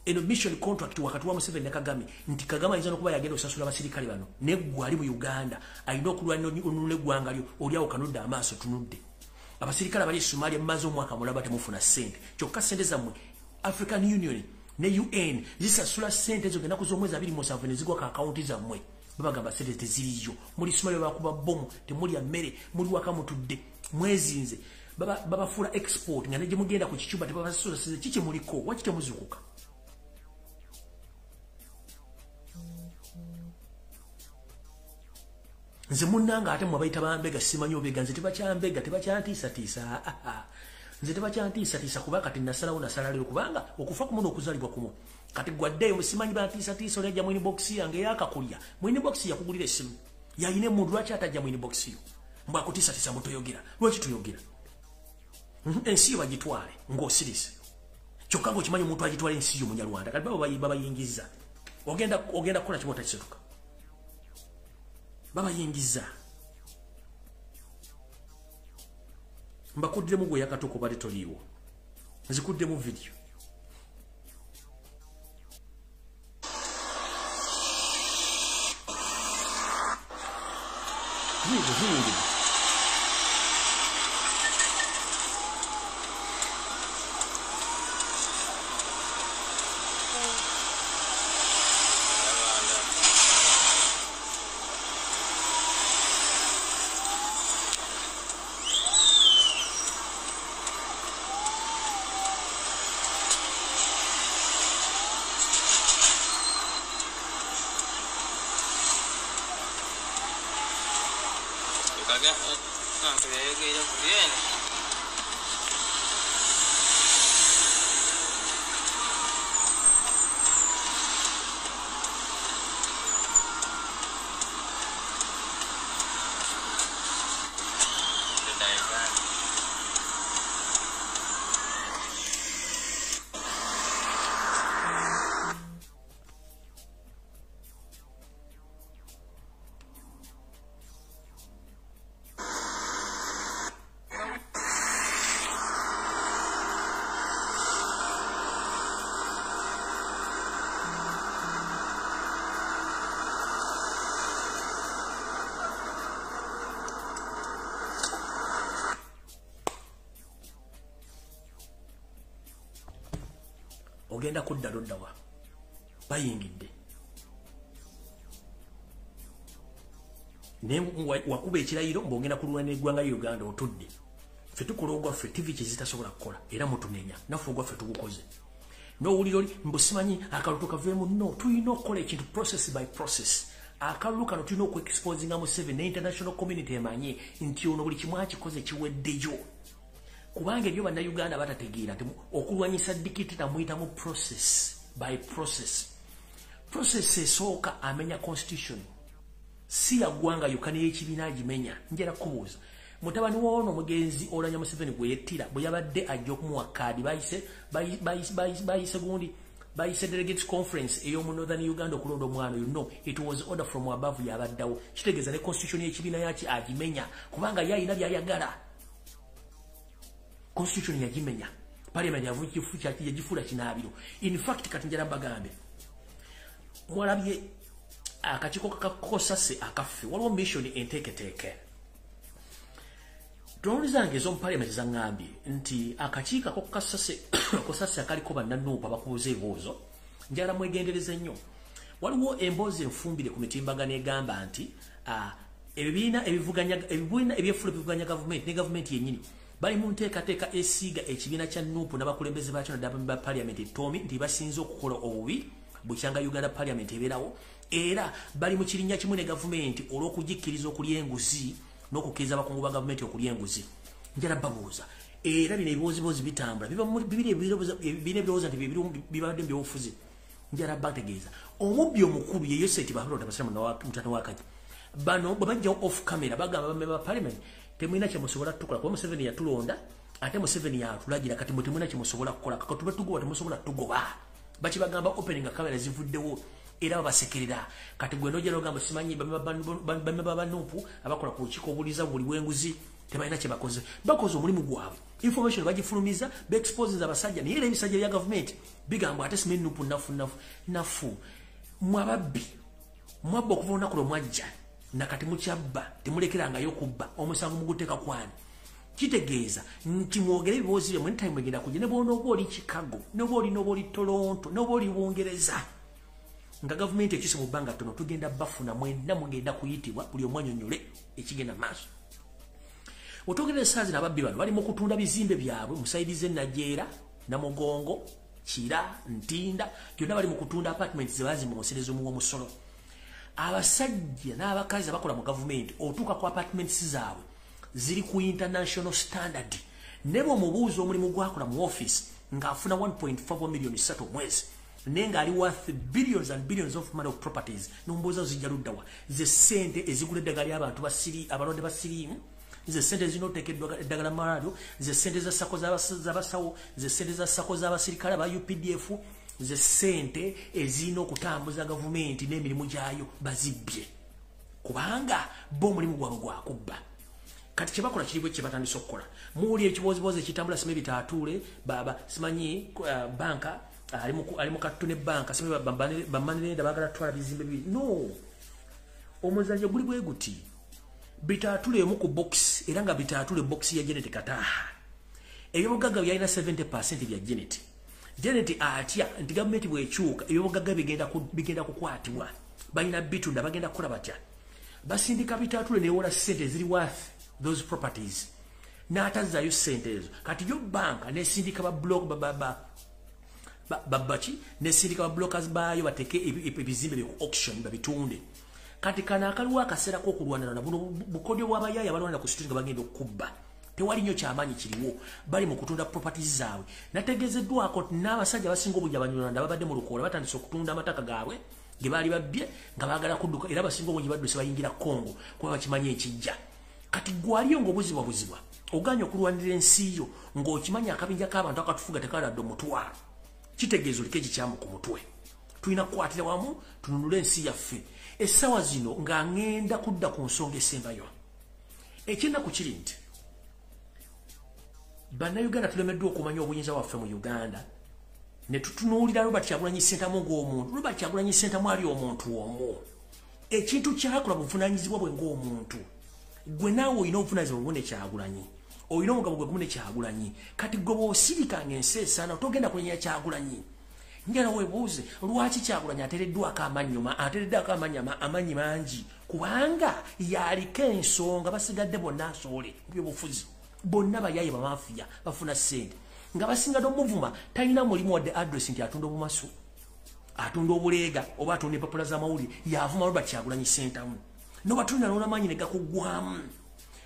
Eno mission contract wakati wa Museveni ne Kagame, nti Kagame ayinza n'okuba yagenda osasula abasirikale bano, neggwe ali mu Uganda alina okulwana onunula eggwanga lyo, oli awo kanudde amaaso tunudde. Abasirikale abali e Somalia mumaze omwaka mulaba temufuna ssente, kyokka ssente zammwe African Union ne UN zisasula ssente ezo ennaku z'omwezi 27 ne zigwa ku akawunti zammwe. Babagamba ssente teziriyo. Muli Somalia bakuba bbomu, temulya mmere, muli waka mutudde, mwezinze. Babafuula export nga ne gye mugenda ku kicuba tebabasasula ssente. Kiki muliko? Waki temuzuukuka? Nze munnanga ate mmwe abayita bambega simanyi obega, nze tebakyambega, tebakyantiisatiisa. Nze tebakyantiisatiisa kuba kati nasalawo nasala leero, kubanga okufa kumu n'okuzaalibwa kumu. Kati gwaddeyo simanyi bantiisatiisa, oli ajja mu inbox yange eyakakulya. Mu inbox yakugulira essimu, yayina emundu, lwaki atajja mu inbox yo? Mbw akutiisatiisa mbu toyogera. Lwaki toyogera? Ensi yo bagitwale ng'osirise, kyokka ng'okimanyi omuntu agitwala ensi yo Munyarwanda. Kati babo babayingiza, ogenda kukola kimu otakisituka, babayingiza. Mbakuddemu gwe yakatuuka obadde toliiwo, nzikuddemu vidiyo. Ziyingidde. Ogenda kudda luddawa, bayingidde. Naye wakuba ekirayiro ng'ogenda kulwana eggwanga lya Uganda, otudde. Ffe tukola ogwaffe, TV kye zitasobola kukola, era mutunenya, naffe ogwaffe tugukoze. N'owulira oli mbu simanyi akalulu kaveemu. No, tulina okukola ekintu process by process. Akalulu kano tulina okuexposinga Museveni ne international community emanye nti ono buli kimu akikoze kiweddeyo. Kubanga ebyo bannayuganda batategeera nti okulwanyisa dictator muyitamu process by process. Process esooka, amenya constitution, si ya ggwanga yokka n'eyekibiina agimenya. Njala kubuuza, mutabani w'ono omugenzi Olanya Museveni gwe yettira, bwe yabadde ajja okumuwa kaadi, bayise gundi, bayise delegates conference ey'omu Northern Uganda okulonda omwana oyo. No, it was order from above, yabaddawo. Kitegeeza ne constitution y'ekibiina yaki agimenya, kubanga ye alina by'ayagala. Constitution yagimenya, parliament yagifuula kinaabiro. In fact kati njala mbagambe, mwalabye akakiiko kakakosase akaffe, waliwo mission enteeketeeke. Drone zange ez'omu parliament zaŋŋambye nti akakiiko ako kosase akaliko bannanuupa bakubuuza ebibuuzo, njagala mwegendereze nnyo. Waliwo emboozi enfumbire ku mitimbagano egamba nti ebibiina ebivuganya, ebibiina ebyefuula ebivuganya gavumenti ne gavumenti yennyini bali mu nteekateeka esiiga ekibiina kya NUP n'abakulembeze baakyo naddala ba parliament etoomi nti basinze okukola obubi bukyanga Uganda parliament ebeerawo, era bali mu kirinnya kimu ne gavumenti olw'okugikkiriza okulya enguzi n'okukkiriza abakungu ba gavumenti okulya enguzi. Njala babuuza, era bino ebibooziboozi bitambula bibiri ebirowooza nti bibadde mu byobufuzi. Njala bategeeza omubbi omukulu ye Yoseti Bahalonda Basiramu mutano wakaji. Bano bwe bajjawo off camera bagamba bamemba ba parliament temulina kye musobola tukola, kuba Museveni yatulonda ate Museveni yatulagira, kati mwe temulina kye musobola kukola, kaka tube tugoba temusobola tugoba. Bakibagamba opening nga kamera zivuddewo era babasekerera. Kati gwe nojja n'ogamba simanyi bamemba ba NUP abakola ku lukiiko obuliza buli bw'enguzi, Tebalina kye bakoze. Bakoze omulimu gwabwe. Information bagifulumiza, beexposes abasajja, naye era ebisajja bya gavumenti bigamba ate simanyi NUP nafu nafu nafu. Mwababbi, mwabba okuva olunaku lwe mwajja, nakati mukyabba, temulekerangayo kubba, omusango muguteeka kwani. Kitegeeza nti mwogere ebibuuzo byammwe ne time egenda kujja, ne bw'onooba oli Chicago, ne bw'oli n'oba oli Toronto, ne bw'oli Bungereza, nga gavumenti ekyuse mu bbanga ttono, tugenda bafuna mwenna, mugenda kuyitibwa buli omu annyonnyole ekigenda maaso. Otwogera essaawa zino ababbi bano bali mu kutunda bizimbe byabwe mu side z'e Najeera, Namugongo, Kira, Ntinda, byonna bali mu kutunda apartments ze baazimba mu nsere z'omuwa omusolo. Abasajja n'abakazi abakola mu gavumenti otuuka ku apartments zaabwe ziri ku international standard, ne bw'omubuuza omulimu gwakola mu office ng'afuna 1.5 million 3 omwezi, naye ng'ali worth billions and billions of money of properties, n'omubuuza zijja luddawa? Ze ssente ezigula eddagala ly'abantu basiri abalwadde ba siriimu, ze ssente zirina oteeka eddagala mu malwaliro, ze ssente za SACCO z'abasawo, ze ssente za SACCO z'abasirikale aba UPDF, ze ssente ezirina okutambuza gavumenti n'emirimu gyayo. Bazibbye kubanga bo omulimu gwabwe gwakubba. Kati kyebakola kiri bwe kye batandise okukola. Muwulira ekibooziboozi ekitambula, simanyi bitaatuule baba simanyi banka ali mu kattu ne banka, simanyi ba money lender baagala tutwala bizimbe bibiri. No omuzannyo guli bwe guti: bitaatule emu ku box, era nga bitaatule box ya Janet Kataha. Ebyobugagga byalina 70% bya Janet. Janet atya nti gavumenti bwekyuka ebyobugagga bigenda kukwatibwa, balina bitunda, bagenda kukola batya? Basindika bitaatule newola ssente eziri worth those properties, n'atazaayo ssente ezo. Kati yo banka nesindika ba block babaki, nesindika ba brokers baayo bateke ebizimbe bye ku auction babitunde. Kati kano akaliwo akaseera k'okulwanana buno bukodyo bw'abayaaya abalwanira ku street nga bagenda okukubba. Tewali nnyo kyamaanyi kiriwo, bali mu kutunda properties zaabwe. Nategeezeddwako nti n'abasajja abasinga obungi Abanyarwanda babadde mu lukoola batandise okutunda amataka gaabwe ge baali babbye nga baagala kudduka, era abasinga obungi badduse bayingira Congo kuba bakimanyi ekijja. Kati gwaliyo ng'obuzibwabuzibwa oganye okulwanira ensi yo ng'okimanyi akabinja k'abantu akatufuga tekaladde omutwalo, kitegeeza oliko ekikyamu ku mutwe. Tulina kukwatira wamu tununule ensi yaffe. Essaawa zino nga ŋŋenda kudda ku nsonga esembayo. Ekyennaku kiri nti Bannayuganda tulemeddwa okumanya obuyinza waffe mu Uganda, ne tutunuulira Robert Kyagulanyi Ssentamu ng'omuntu. Robert Kyagulanyi Ssentamu ali omuntu omu, ekintu kyakola buvunaanyizibwa bwe ng'omuntu. Gwe naawe olina obuvunaanyizibwa bubune Kyagulanyi, olina omugabo gwe gumu ne Kyagulanyi. Kati gwe bw'osirika ng'ensi esaana, togenda kunenya Kyagulanyi. Njala weebuuze lwaki Kyagulanyi ateereddwako amanyuma, ateereddwako amanyi mangi, kubanga yaliko ensonga. Basigadde bonna asoole byobufuzi, bonna bayaye, bamafiya, bafuna ssente nga basinga n'omuvuma. Talina mulimu wadde address nti atunda obumasu, atunda obuleega oba atunda empapula z'amawulire. Yavuma Robert Kyagulanyi Ssentamu nobatunda n'olamaanyi ne gakuggwamu,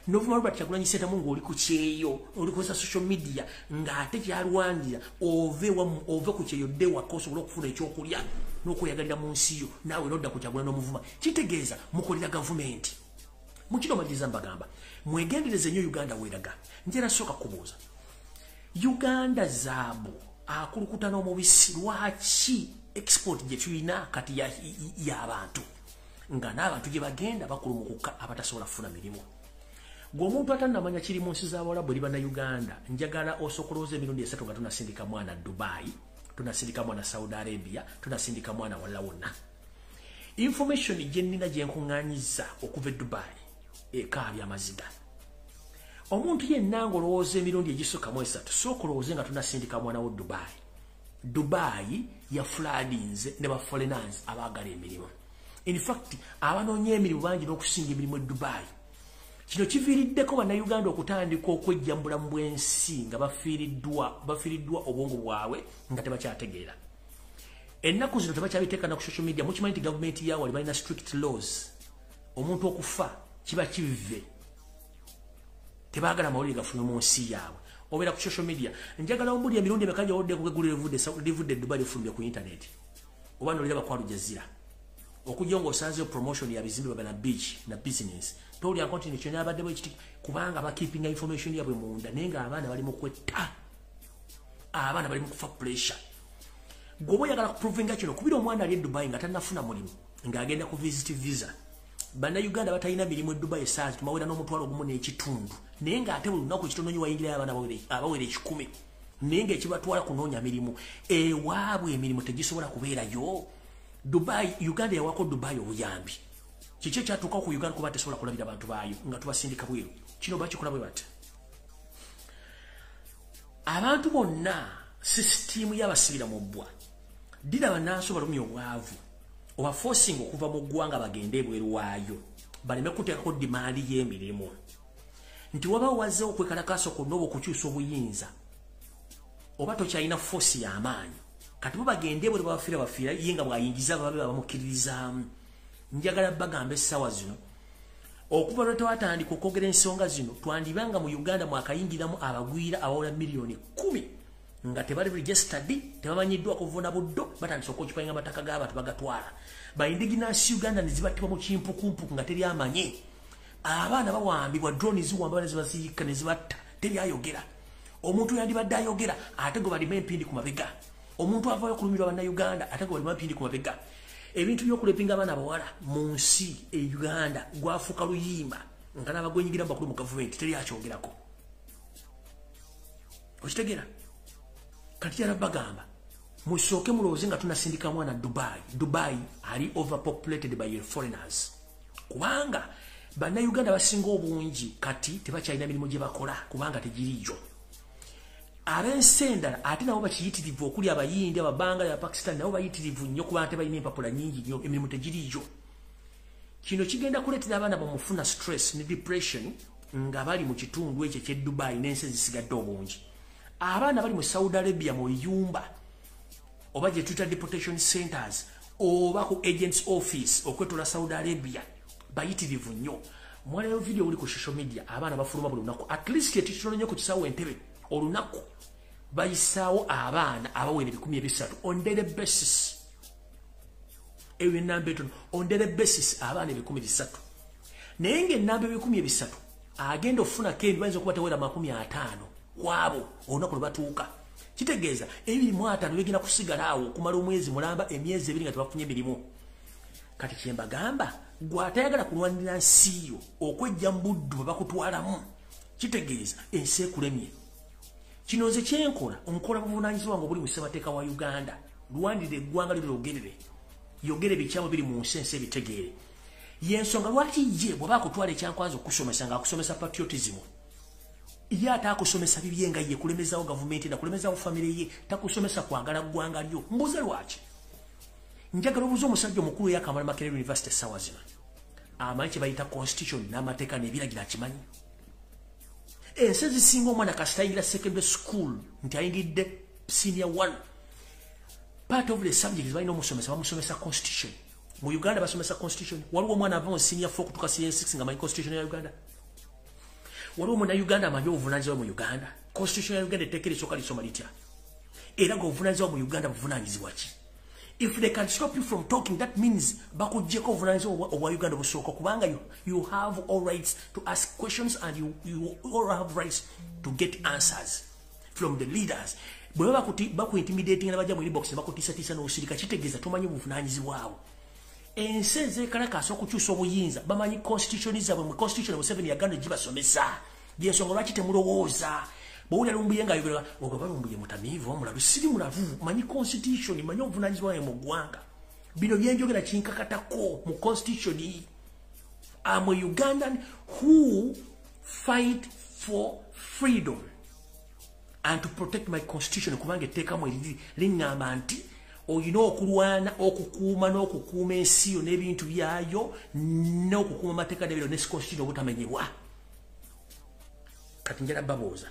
novuma Robert Kyagulanyi Ssentamu ng'oli ku kyeyo, oli kozesa social media, ng'ate kyalwanira ove ove ku kyeyo dde waka osobole okufuna ekyokulya n'okweyagalira mu nsi yo, naawe nodda ku Kyagulanyi n'omuvuma. Kitegeeza mukolera gavumenti. Mukino maliriza mbagamba mwegendereze nnyo Uganda weeraga. Njera sooka kubuuza, Uganda zaabu akulukuta n'omubisi, lwaki export gye tulina kati y'abantu nga n'abantu gye bagenda bakulumukuka abatasobola kufuna mirimu? Gwe omuntu atannamanya kiri mu nsi z'Abawalabu eri Bannayuganda, njagala osooka emirundi 3 nga tonasindika mwana Dubai, tonasindika mwana Saudi Arabia, tonasindika mwana walala wonna. Information gye nnina gye nkuŋŋaanyizza okuva e Dubai ekaabya amaziga. Omuntu yenna ng'olowooza emirundi egisooka mu esatu, sooka olowooze nga tonasindika mwana wo Dubai. Dubai ya floodinze ne ba foreigners abaagala emirimu. In fact, abanoonya emirimu bangi n'okusinga emirimu e Dubai. Kino kiviiriddeko Bannayuganda okutandika okwejja mu bulamu bw'ensi nga bafiiriddwa obwongo bwabwe, nga tebakyategeera. Ennaku zino tebakyabiteeka na ku social media. Mukimanyi nti gavumenti yawali balina strict laws, omuntu okufa kiba kive, tebaagala mawulire gafulume mu nsi yaabwe. Obeera ku social media, njagala ombuli emirundi emeka gyawodde kugeggulu livudde e Dubai lifulumye ku internet oba noliraba ku Al Jazeera, okujja ng'osanzeyo promotion ya bizimbe baba na beach na business. Towulira nti kyonna abadde bwe kiti, kubanga bakeepinga information yabwe munda. Naye ng'abaana bali mu kwetta, abaana bali mu kufa pressure. Gwe oba oyagala kuprovinga kino, kubira omwana ali e Dubai nga tannafuna mulimu, ng'agenda ku visit visa. Bannayuganda batalina mirimu e Dubai essaazi tumawera n'1,500, naye ng'ate buli lunaku ekitono nnyo wayingirayo abaana abawera 1,000, naye ng'ekibatwala kunoonya mirimu ewaabwe, emirimu tegisobola kubeerayo. Dubai, Uganda yawako Dubai obuyambi. Kiki ekyatuuka ku Uganda kuba tesobola kulabira abantu baayo nga tubasindika bweru? Kino bakikola bwe bati. Abantu bonna sisitiimu y'abasibira mu bbwa ddira bannansi balumya obwavu, obaforcinga okuva mu ggwanga bagende ebweru waayo baleme kuteekako demand y'emirimu, nti wabawo wazzeewo okwekalakaasa kwonna oba okukyusa obuyinza, oba tokyalina force y'amaanyi. Kati bo bagende ebweru babafiira bafiira, ye nga bw'ayingiza bababe babamukkiririzaamu. Njagala bagamba essaawa zino, okuva lwe twatandika okwogera ensonga zino, twandibanga mu Uganda mwakayingiramu abagwira abawera 10 millioni nga tebali registered, tebamanyiddwa kuvuna buddo, batandise okwoccupyinga amataka g'abantu bagatwala. Ba indigenous Uganda ne zibattibwa mu kimpukumpuku nga teri amanyi. Abaana bawambibwa, drone ziwamba ne zibaziika ne zibatta, teri ayogera. Omuntu yandibadde ayogera ate gwe balima empindi ku mabega. Omuntu avaayo okulumirwa Bannayuganda ate gwe balima empindi ku mabega. Ebintu by'okurapinga abaana abawala mu nsi e Uganda gwafuuka luyimba, nga n'abagwenyigiramu bakulu mu gavumenti, teri akyogerako. Okitegeera? Kati yala bagamba musooke mulowooze nga tunasindika mwana Dubai. Dubai ali overpopulated by foreigners, kubanga Bannayuganda basinga obungi kati tebakyalina mirimu gye bakola kubanga tegiriyo. Ab'ensi endala ate nabo bakiyitirivu, okuli Abayindi, Ababangali, Abapakistan, nabo bayitirivu nnyo kubanga tebalina empapula nnyingi nnyo, emirimu tegiriyo. Kino kigenda kuleetera abaana bamufuna stress ne depression nga bali mu kitundu ekyo eky'e Dubai n'ensi ezisigadde obungi. Abaana bali mu Saudi Arabia mu biyumba oba gye tuyita deportation centers oba ku agents office okwetola Saudi Arabia bayitirivu nnyo. Mwalayo video oli ku social media, abaana bafuluma buli lunaku, at least ekitono nnyo ku kisaawe Entebe, olunaku bayisaawo abaana abawera 300,000 on daily basis. Eyo enamba etono. On daily basis abaana 300,000, naye ng'ennamba 300,000 agenda okufunako embi bayinza okuba tewera 50 kwabo olunaku lwe batuuka. Kitegeeza 25 bigenda kusigala awo okumala omwezi mulamba, emyezi 2 nga tebafunye emirimu. Kati kyembagamba, gwe atayagala kulwanirira nsi yo okwejja mu buddu bwe bakutwalamu, kitegeeza ensi ekulemye. Kino nze kyenkola, nkola buvunaanyizibwa nga obuli mu ssemateeka wa Uganda. Lwanirira eggwanga lyo, lyogerere, yogere ebikyamu biri mu nsi, ensi ebitegeere. Yensonga lwaki ye bw'aba akutwala ekyankwanza okusomesa ng'akusomesa patriotism, ye ate akusomesa bibye nga ye kulemezawo gavumenti nakulemezawo famire ye, takusomesa kwagala ggwanga lyo. Mbuuze lwaki? Njagala obuuze omusajja omukulu eyakamala Makerere University essaawa zino, amanyi kye bayita constitution n'amateeka n'ebiragiro, akimanyi? Ensi ezisinga omwana kasita ayingira secondary school, nti ayingidde senior one, part of the subjects balina omusomesa, bamusomesa constitution. Mu Uganda basomesa constitution? Waliwo omwana ava mu senior 4 kutuuka senior 6 nga amanyi constitution ya Uganda? Waliwo omunauganda amanyi obuvunanyizibwa mu Uganda? Constitution ya Uganda etteeka erisooka lisoma litya? Era nga obuvunanyizibwa mu Uganda buvunanyizibwa ki? If they can stop you from talking, that means bakuggyeko obuvunanyizibwa obwa Uganda busooka, kubanga you have all rights to ask questions and you all have rights to get answers from the leaders. Bwe baba bakuintimidating, bajja mu inbox ne bakutiisatiisa n'osirika, kitegeeza tomanyi buvunanyizibwa. Ensi ezeekalakaasa okukyusa obuyinza bamanyi constitution zaabwe. Mu constitution Museveni yaganda gibasomesa. Gyensonga lwaki temulowooza. Bwowulira Lumbuye nga ayogera, oga balumbuye mutamiivu, omulalu. Siri mulalu, manyi constitution, manyi obuvunanyizibwa bwange mu ggwanga. Bino byenjogera kinkakatako mu constitution. Am a Ugandan who fight for freedom and to protect my constitution, kubanga etteekamu eriri liŋŋamba nti olina okulwana okukuuma n'okukuuma ensi yo n'ebintu byayo n'okukuuma amateeka n'ebiro ne constitution obutamenyebwa. Kati njala babuuza,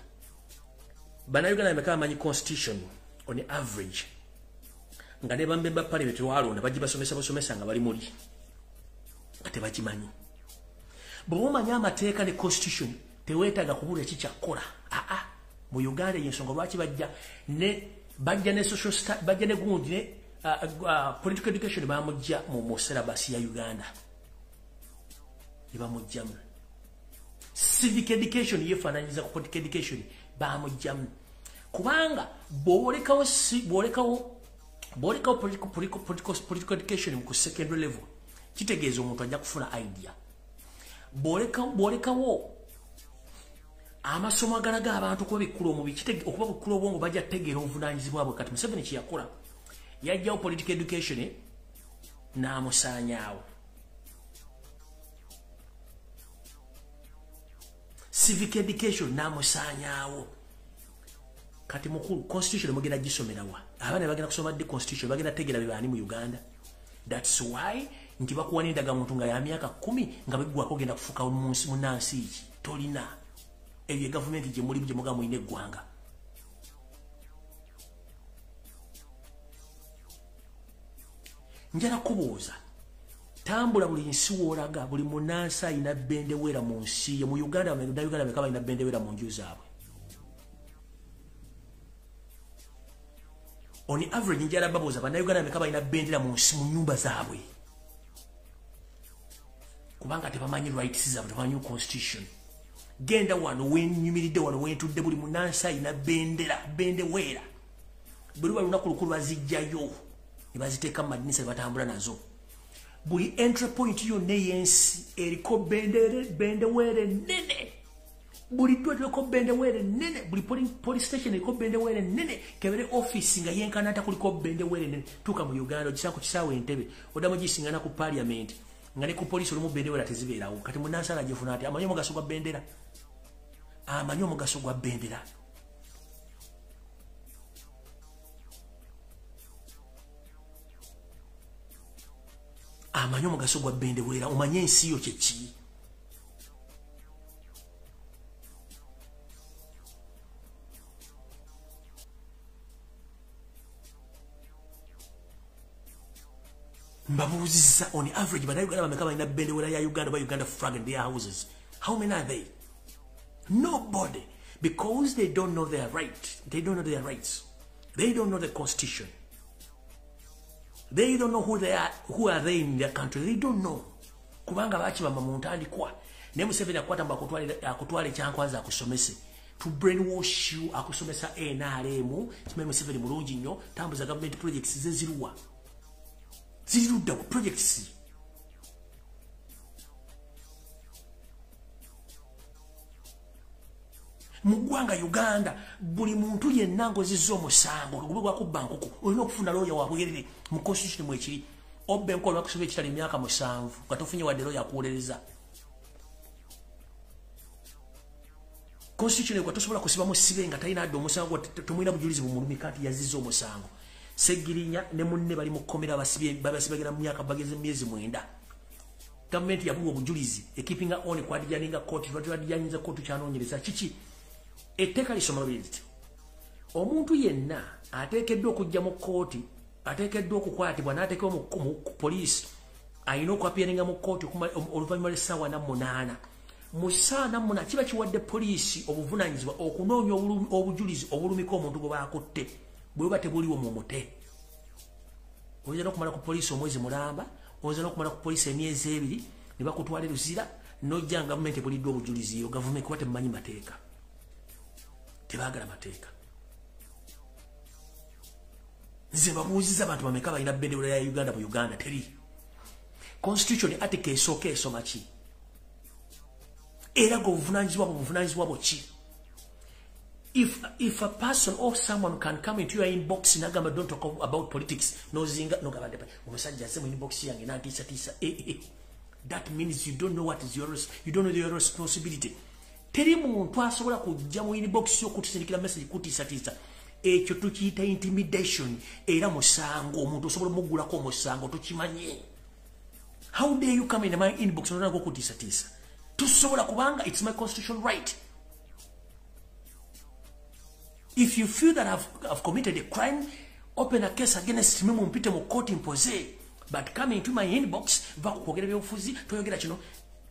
Bannayuganda bameka bamanyi constitution on average, nga ne bamemba parliament twalonda bagibasomesa basomesa nga bali muli nga tebakimanyi? Bw'oba omanyi amateeka ne constitution, teweetaaga kubula ekikyakukola. Aa, mu Uganda yensonga lwaki bajja ne social, bajja ne gundi ne political education bamujja mu syllabus ya Uganda, ebamujjamu. Civic education yefaananyiza ku political education, bamujjamu, kubanga bw'olekawo political education ku secondary level, Kitegeeza omuntu ajja kufuna idea. Bw'olekawo amasomo agalaga abantu okubabikkula omubiri, okubabikkula obwongo, bajja kutegeera obuvunaanyizibwa bwe. Kati Museveni kye yakola, yajjawo political education n'amusaanyaawo. Civic education n'amusaanyaawo. Kati mukulu, constitution mugenda gisomerawa? Abaana bagenda kusoma ddi constitution? Bagenda tegeera be baani mu Uganda? That's why nti bakuwa n'endagamuntu nga ya myaka 10 nga beggwako ogenda kufuuka munnansi ki tolina. Eyo ye gavumenti gye mulimu, gye mugamba mulina eggwanga. Njala kubuuza, tambula buli nsi w'olaga, buli munnansi alina bendewera mu nsi ye. Mu Uganda, Bannayuganda bameka balina bendewera mu nju zaabwe? On average, njala babuuza, Bannayuganda bameka balina bendera mu nsi, mu nnyumba zaabwe? Kubanga tebamanyi rights zaabwe, tebamanyi constitution. Genda wano wenyumiridde, wano wentudde, buli munnansi alina bendera, bendeweera. Buli luba lunaku lukulu bazijjayo ne baziteeka mu madinisa ne batambula nazo. Buli entry point yonna ey'ensi eriko bendeweera ennene. Buli ddwaliro liriko bendeweera ennene. Buli police station eriko bendeweera ennene. Kebere office nga yenkana ata kuliko bendeweera ennene. Tuuka mu Uganda, ogisanga ku kisaawe Entebbe, oddamu gisingana ku parliament, nga ne ku poliisi olumu bendewera tezibeerawo. Kati munnansi alagifuna ati amanyi omugaso gwa bendera? Amanyi omugaso gwa bendera? Amanyi omugaso gwa bendewera? Omanye ensi yo kyeki? Mbabuuzizza, on average, Bannayuganda bameka balina bendewera ya Uganda oba Uganda flag in their houses? How many are they? Nobody. Because they don't know their right. They don't know their rights. They don't know the constitution. They don't know who they are, who are they in their country. They don't know. Kubanga bakibamba mu ntandikwa. Naye Museveni akwata mbu akutwala ekyankwanza akusomese. To brainwash you, akusomesa NRM, kimanyi Museveni mulungi nnyo, tambuza government projects ze ziruwa. Ziri ludda wa projects? Mu ggwanga Uganda, buli muntu yenna ng'ozizza omusango gube gwakubba nkoko, olina okufuna looya wa bwerere. Mu constitution mwekiri. Obba enkola, bakusiba ekitala emyaka 7 nga tofunye wadde looya akuwolereza. Constitution ekwa tosobola kusiba musibe nga talina adde omusango, temulina bujulizi bumulumika nti yazizza omusango. Segirinya ne munne bali mu kkomera, babasibagera mu myaka, bageze myezi 9. Gavumenti yabuwa obujulizi, ekeepinga on kwadijjaninga kooti. Lwadijjanyinza kooti kyanoonyereza kiki? Etteeka lisoma liti: omuntu yenna ateekeddwa okujja mu kkooti, ateekeddwa okukwatibwa n'ateekebwa mu poliisi, alina okuappearinga mu kkooti oluvannyuma lw'essaawa 48. Mu ssaawa 48 kiba kiwadde poliisi obuvunaanyizibwa okunoonya obujulizi obulumika omuntu gwe baakutte. Bwe buba tebuliwo, mu mute. Oyinza n'okumala ku poliisi omwezi mulamba, oyinza n'okumala ku poliisi emyezi 2, ne bakutwala e Luzira, n'ojja nga gavumenti ebuliddwa obujulizi. Yo gavumenti kuba temumanyi mateeka, tebaagala mateeka. Nze babuuziza, abantu bameka balina bendera ya Uganda mu Uganda? Teri. Constitution article esooka esoma ki? Era gwe obuvunaanyizibwa bwo, buvunaanyizibwa bwo ki? If a person or someone can come into your inbox nagamba, "Don't talk about politics," nozinga nogamba, "Omusajja azze mu inbox yange nantiisatiisa." Eh, eh. That means you don't know what is your, you don't know your responsibility. Teri muntu asobola kujja mu inbox yo kutusindikira message kutiisatiisa. Ekyo tukiyita intimidation, era musango. Omuntu osobola omuggulako omusango, tukimanye. How dare you come in my inbox nonako okutiisatiisa? Tusobola, kubanga it's my constitutional right. If you feel that I've committed a crime, open a case against me, mumpite mu court mpoze. But come into my inbox, va kwogera byobufuzi, toyogera kino.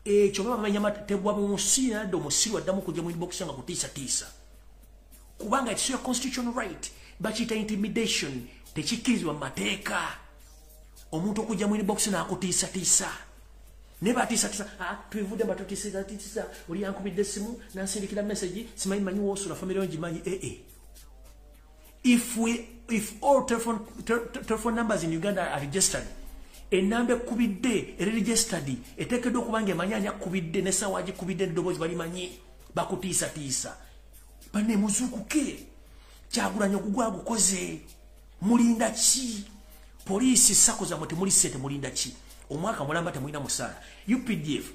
Ekyo baba bamenya tebwa mu nsi nadde omusiru addamu kujja mu inbox nga kutiisatiisa. Kubanga it's your constitutional right. Bakiyita intimidation, tekikkirizibwa mu mateeka. Omuntu okujja mu inbox n'akutiisatiisa. Ne batiisatiisa, ah, tubivudde batutiisatiisa, oli yankubidde essimu, n'ansindikira message, simanyi manyi woosula, family yo ngimanyi, eh eh. If all telephone numbers in Uganda are registered, Enamba ekubidde eri registered, eteekeddwa okuba ng'emanyi ani akubidde n'essaawa agikubidde n'eddoboozi balimanyi. Bakutiisatiisa. Banne muzuukuke. Kyagulanyi ogugwa agukoze. Mulinda ki? Poliisi SACCO zammwe temuli ssente, mulinda ki? Omwaka mulamba temulina musaala. UPDF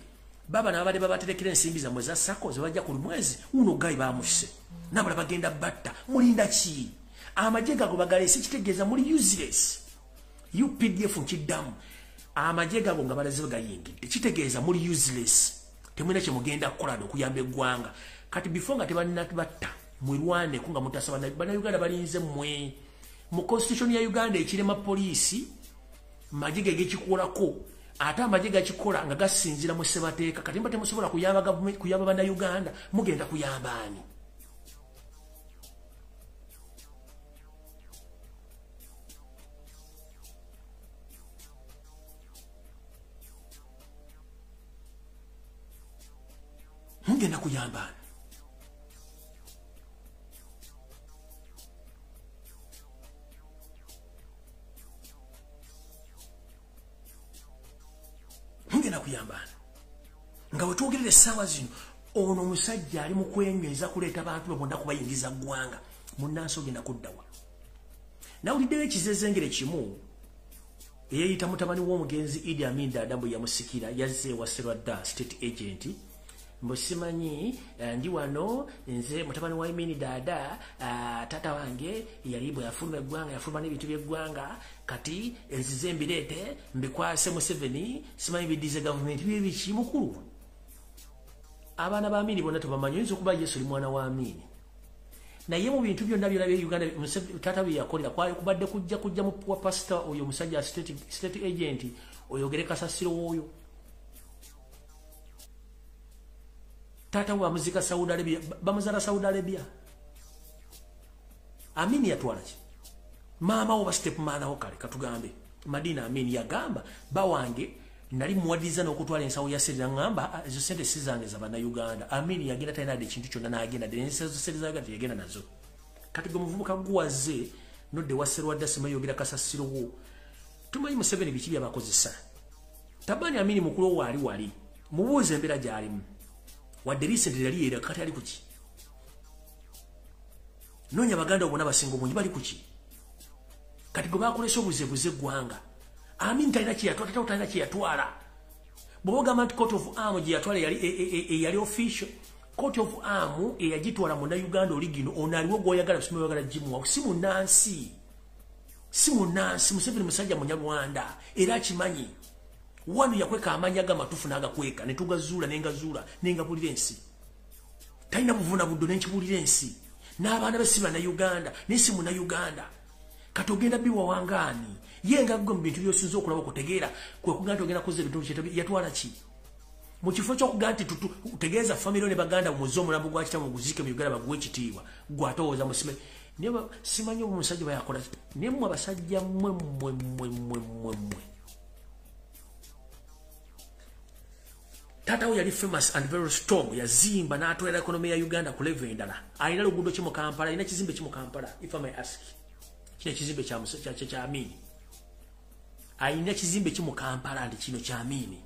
baba n'abadde babaterekera ensimbi zammwe za SACCO ze bajja ku mwezi, uno gayi bamusse. N'abalala bagenda batta. Mulinda ki? Amagye gago bagaleese kitegeeza muli useless. UPDF nkiddamu. Amagye gago nga balaze gayingidde kitegeeza muli useless. Temulina kye mugenda kukola okuyamba eggwanga. Kati before nga tebannabatta, mwerwaneko nga mutasa Bannayuganda balinze mmwe. Mu constitution ya Uganda ekirema poliisi magye ge gekikolako, ate amagye gakikola nga gasinziira mu ssemateeka. Kati mba temusobola kuyamba gavumenti, kuyamba Bannayuganda, mugenda kuyamba ani? Mugenda kuyamba ani? Mugenda kuyamba ani? Nga we twogerera essaawa zino, ono omusajja ali mu kwenyweza kuleeta bantu be bonna kubayingiza ggwanga. Munnansi ogenda kuddawa? Nawuliddeyo ekizezengere kimu eyeeyita mutabani w'omugenzi Idi Amin Dada bwe yamusikira, yazze ewa Serwadda state agent. Mbu simanyi ndi wano nze mutabani wa Amin Dada, taata wange yali bwe yafuluma eggwanga yafuluma n'ebintu by'eggwanga, kati nzize mbireete mbikwase Museveni, simanyi biddize gavumenti. Bye biki mukulu? Abaana ba Amini bonna tebamanyi, oyinza okuba Yesu oli mwana wa Amini. Naye mu bintu byonna byonna bya Uganda taata bye yakolera kwali kubadde kujja mu wa pastor oyo omusajja state agent oyogere kasasiro w'oyo. Taata we bamuzika Saudi Arabia, bamuzala Saudi Arabia. Amini yatwala ki? Maama wo ba step mother wo kale katugambe. Madina Amini yagamba bawange nali muwadiriza n'okutwala ensawo ya sente, ngamba ezo sente si zange za Bannayuganda. Amini yagenda talina dde ekintu kyonna n'agenda dde ensawo sente za Uganda yagenda nazo. Kati gwe muvubuka guwaze nodde wa Serwadda simanyi yogera kasasiro wo. Tumanyi Museveni biki by'abakozesa. Tabani Amini mukulu wo ali wali. Mubuuze embeera gy'alimu. Wadde recently yali era kati ali kuki? Noonya baganda bonna basinga obungi bali kuki? Kati gwe bakolesa obuzebuze eggwanga. Amin talina kye yatwala, taata talina kye yatwala. Bw'oba ogamba nti court of arm gye yatwala yali official, court of arm eyagitwala Munnayuganda oligino, ono aliwo gw'oyagala simanyi oyagala gimuwa, si munnansi. Si munnansi, Museveni musajja Munyarwanda era akimanyi. Wano yakweka amannya g'amatuufu n'agakweka ne tugazuula ne ngazuula ne ngabulira ensi. Talina buvuna buddo ne nkibuulira ensi. N'abaana be si Bannayuganda, naye si Munnayuganda. Kati ogenda biwa wangaani? Ye nga ggwe mu bintu by'osinza okulaba okutegeera kwe kugamba nti ogenda kuzza ebintu yatwala ki? Mu kifo ky'okugamba nti tutegeeza famire ne baganda muzze omulambo gwa kitammwe guziike mu Uganda baguwe ekitiibwa, ggwe ate owooza musime. Naye simanyi oba omusajja bayakola ki? Naye mmwe abasajja mmwe mmwe mmwe mmwe mmwe mmwe. Taata we yali famous and very strong, yazimba n'atwala economy ya Uganda ku level endala. Alina luguudo ki mu Kampala, alina kizimbe ki mu Kampala, if I may ask. Kino ekizimbe kya Amini. Alina kizimbe ki mu Kampala nti kino kya Amini.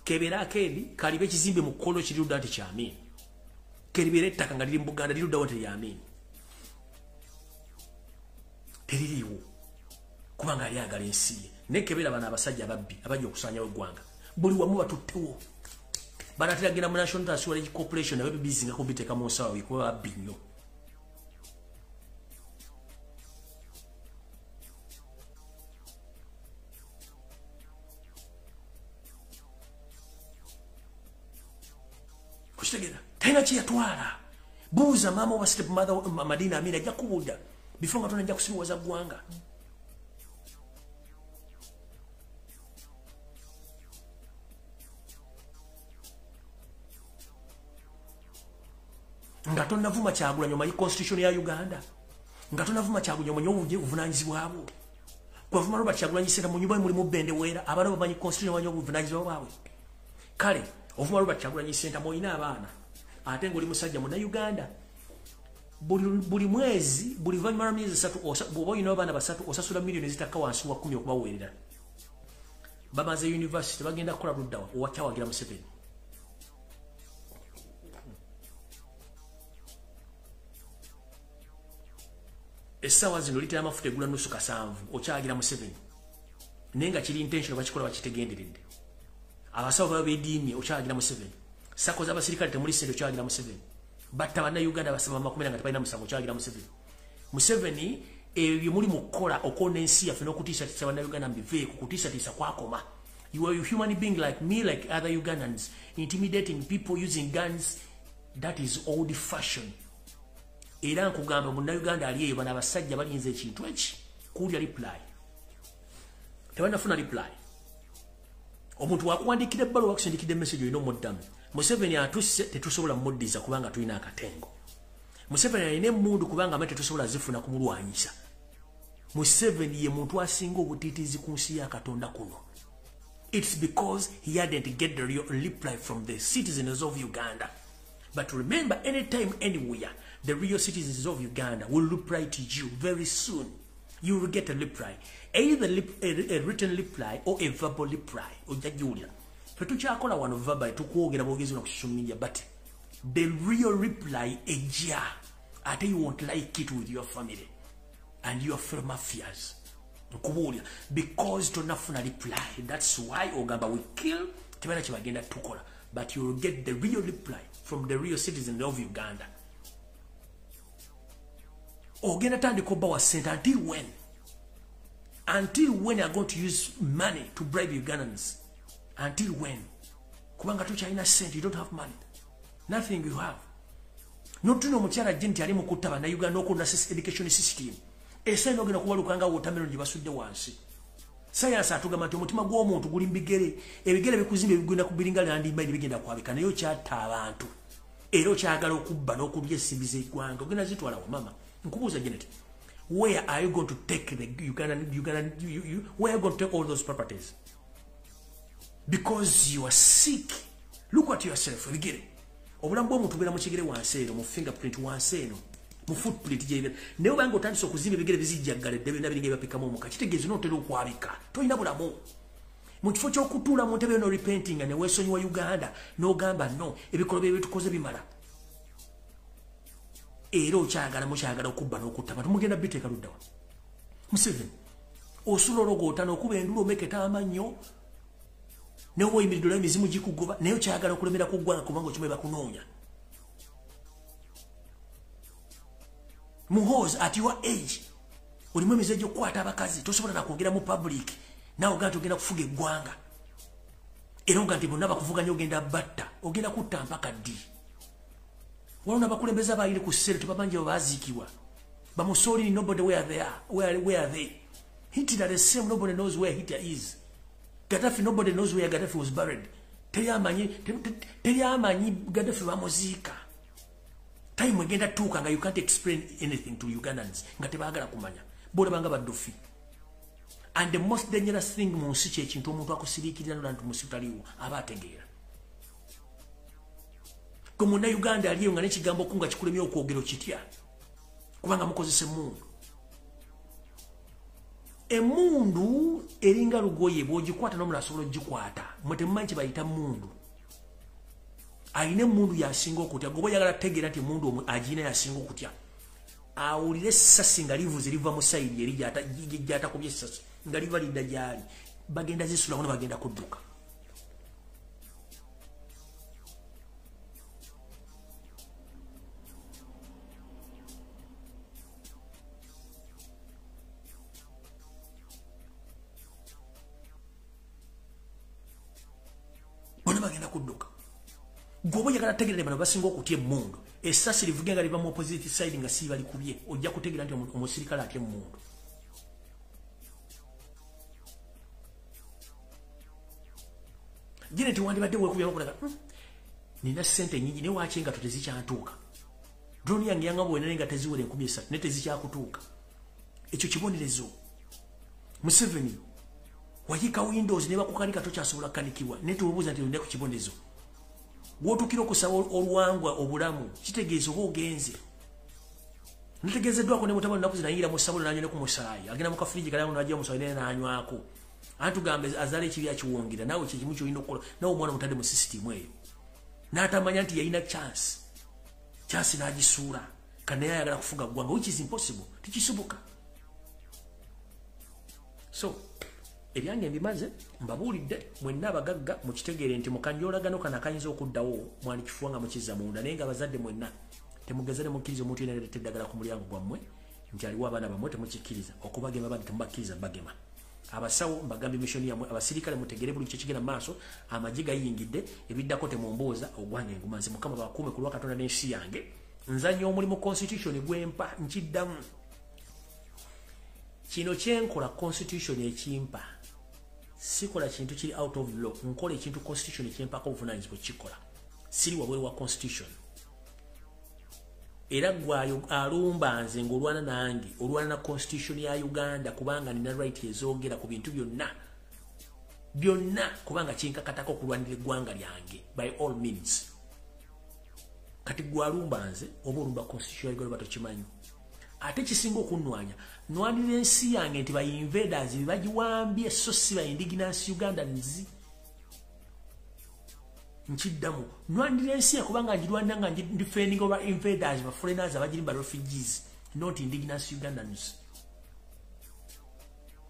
Kebeera akendi kalibe ekizimbe mu kkono kiri ludda nti kya Amini. Keribeera ettaka nga liri mu Buganda liri luddawo nti lya Amini. Teririiwo kubanga ali agala ensi ye. Naye kebeera bano abasajja ababbi abajja okusaanyawo eggwanga. Buli wamu batuttewo. Banaatera genda mu National Transfer Corporation nabo bibizinga kubiteeka mu nsawo kuba babbi nnyo. Kukitegera talina kye yatwala. Buuza maama oba step mother Madina Amini ajja kubuulira before nga tonajja kusiruwaza ggwanga. Nga tonnavuma Kyagulanyi omanyi constitution ya Uganda. Nga tonnavuma Kyagulanyi omanyi obuvunaanyizibwa bwo. Gwavuma Robert Kyagulanyi Ssentamu mu nyumba mulimu bendeweera, abaana bamanyi constitution bamanyi obuvunaanyizibwa bwabwe. Kale ovuma Robert Kyagulanyi Ssentamu olina abaana ate ng'oli musajja Munnayuganda. Buli mwezi, buli luvannyuma lwa myezi 3, bw'oba olina abaana 3 osasula miliyoni ezitakka wansi wa 10 okubaweerera. Bamaze university bagenda kukola luddawa owakyawagira Museveni. Essaawa zino lita y'amafuta egula 750 okyawagira Museveni. Naye nga kiri intentional, bakikola bakitegenderedde. Abasawo baba beediimye, okyawagira Museveni. Sako z'abasirikale temuli ssente, okyawagira Museveni. Batta bannayuganda basaba 20 nga tebalina musango, okyawagira Museveni. Museveni ebyo bye muli mu kukola okwona ensi yaffe n'okutiisatiisa bannayuganda mbiveeko, kutiisatiisa kwakoma. You are a human being like me, like other Ugandans. Intimidating people using guns, that is old fashion. Era nkugamba munnayuganda ali eyo, bano abasajja balinze ekintu eki kuwulira reply. Tebannafuna reply. Omuntu wakuwandiikira ebbaluwa, wakusindikidde message, olina omuddamu. Museveni atusse, tetusobola muddiza kubanga tulina akatengo. Museveni alina emmundu kubanga amaanyi tetusobola zifuna kumulwanyisa. Museveni ye muntu asinga obutiitiizi ku nsi ya Katonda kuno. It's because he hadn't get the real reply from the citizens of Uganda. But remember, anytime, anywhere, the real citizens of Uganda will reply to you very soon. You will get a reply. Either a written reply or a verbal reply. Ojja giwulira. Ffe tukyakola wano verbal, tukwogera bwogezi ku social media, but the real reply ejja. Ate you won't like it with your family and your fellow mafias. Nkubuulira. Because tonafuna reply. That's why ogamba we kill, tebalina kye bagenda tukola. But you will get the real reply from the real citizens of Uganda. Ogenda tandika obbawa ssente until when? Until when you are going to use money to bribe Ugandans? Until when? Kubanga tokyalina ssente, you don't have money. Nothing you have. Notuna omukyala Janet ali mu kutta bannayuganda n'okwonona education system. Essaawa eno ogenda kubaluka nga watermelon gye basudde wansi. Sayansi atugamba nti omutima gw'omuntu guli mu bigere, ebigere bikuzimbye bigenda kubiringa landimba bigenda kwabika, naye okyatta abantu. Era okyagala okubba n'okulya ensimbi z'eggwanga. Ogenda zitwala wa mama? Nkubuuza Janet, where are you going to take the Uganda, where are you going to take all those properties? Because you are sick. Look at yourself, ebigere. Obulamu bw'omuntu bubeera mu kigere wansi eno, mu fingerprint wansi eno, mu footprint gy'ebeera. Naye obanga otandise okuzimba ebigere bizijjaggaledde byonna biringa ebibapikamu omuka, kitegeeza n'otera okwabika. Tolina bulamu. Mu kifo ky'okutuula mu ntebe eno repenting ne weesonyiwa Uganda, n'ogamba no, ebikolwa bye bitukoze bimala. Era okyagala mukyagala okubba n'okutta abantu, mugenda biteeka ludda wa? Museveni, osula ologoota n'okuba enduulu omeketa amannyo, ne oba oyimiridde olaba emizimu gikugoba, naye okyagala okulemera ku ggwanga kubanga okimanyi bakunoonya. Muhoozi, at your age, olimu emize gy'okukwata abakazi, tosobola na kwogera mu public, naawe ogamba nti ogenda kufuga eggwanga. Era ogamba nti bonna bakuvuganya ogenda batta, ogenda kutta mpaka ddi? Waliwo n'abakulembeze abaayire ku ssere tebamanyi gye baaziikibwa. Bamusolini, nobody where they are, where are they? Hitler the same, nobody knows where Hitler is. Gaddafi, nobody knows where Gaddafi was buried. Teri amanyi Gaddafi bamuziika. Time egenda tuuka nga you can't explain anything to Ugandans nga tebaagala kumanya. Bolabanga baddufi. And the most dangerous thing mu nsi kye kintu omuntu akusiriikirira n'olaba nti musi taliiwo aba ategeera. Gwe munnayuganda aliyo nga n'ekigambo okunga kikulemye okwogera okitya kubanga mukozesa emmundu. Emmundu eringa lugoye, bw'ogikwata n'omulala asobola ogikwata. Mmwe temumanyi kye bayita mmundu. Alina emmundu y'asinga okutya. Gwe oba oyagala kutegeera nti emmundu agirina y'asinga okutya, awulire essasi nga livuze liva mu sayidi eri gy'atakubye essasi nga liva lidda gy'ali, bagenda zisulawo ne bagenda kudduka. Bonna bagenda kudduka. Gwe oba oyagala kutegeera bano basinga okutya emmundu, essasi livuge nga liva mu opposite side nga si balikubye, ojja kutegeera nti omusirikale atya emmundu. Janet wandibadde weekubya n'okulaga, nina ssente nnyingi naye waaki engatto tezikyantuuka. Drone yange yangamba bwe nga teziwera 3000 naye tezikyakutuuka. Ekyo kibonerezo. Museveni wayiika windows ne bakukanika tokyasobola kukanikibwa, naye tubuuza nti olina ku kibonerezo. Bw'otuukira okusaba olwangwa obulamu kitegeeza oba ogenze. Ntegeezeddwako ne mutabani nnaku zinayingira mu ssabula n'anywa ne ku musaayi, agenda mu kafiriji kali n'aggya omusaayi naye n'anywako. Antugambe azaala ekibi akiwongira, naawe kye kimu ky'olina okukola, naawe omwana mutadde mu sisitimu eyo. N'atamanya nti yalina chance, chance n'agisuula, kati naye ayagala kufuga ggwanga, which is impossible, tekisoboka. So ebyange mbimaze, mbabuulidde mwenna abagagga mukitegeere nti mukanjoolagano kano akayinza okuddawo mwandikifuwa nga mukizza munda, naye nga abazadde mwenna temugeza ne mukkiriza omuntu yenna aleeta eddagala ku mulyango gwammwe nti aliwo abaana bammwe, temukikkiriza. Okubagema abandi temubakkiriza bagema. Abasawo mbagambye mission yammwe, abasirikale mutegere buli kikigenda mu maaso, amagye gayingidde, ebiddako temumbuuza, ogwange ngumanzi. Mukama bakuume ku lwa Katonda n'ensi yange. Nzannya omulimu constitution gwempa, nkiddamu. Kino kyenkola constitution ekimpa. Sikola kintu kiri out of law, nkola ekintu constitution ekimpako obuvunaanyizibwa kikola. Siri wabweru wa constitution. Era gwayo alumba nze ng'olwana nange, olwana na constitution ya Uganda, kubanga nina right ezoogera ku bintu byonna byonna, kubanga kinkakatako okulwanira eggwanga lyange by all means. Kati gwalumba nze oba olumba constitution ya Uganda batokimanyi. Ate kisinga okunnwanya, nwanira ensi yange nti ba invaders bagiwambye, so si ba indigenous Ugandans. Nkiddamu, nwanira ensi yange kubanga ngirwanira nga defending over invaders, ba foreigners abagirimba refugees, not indigenous Ugandans.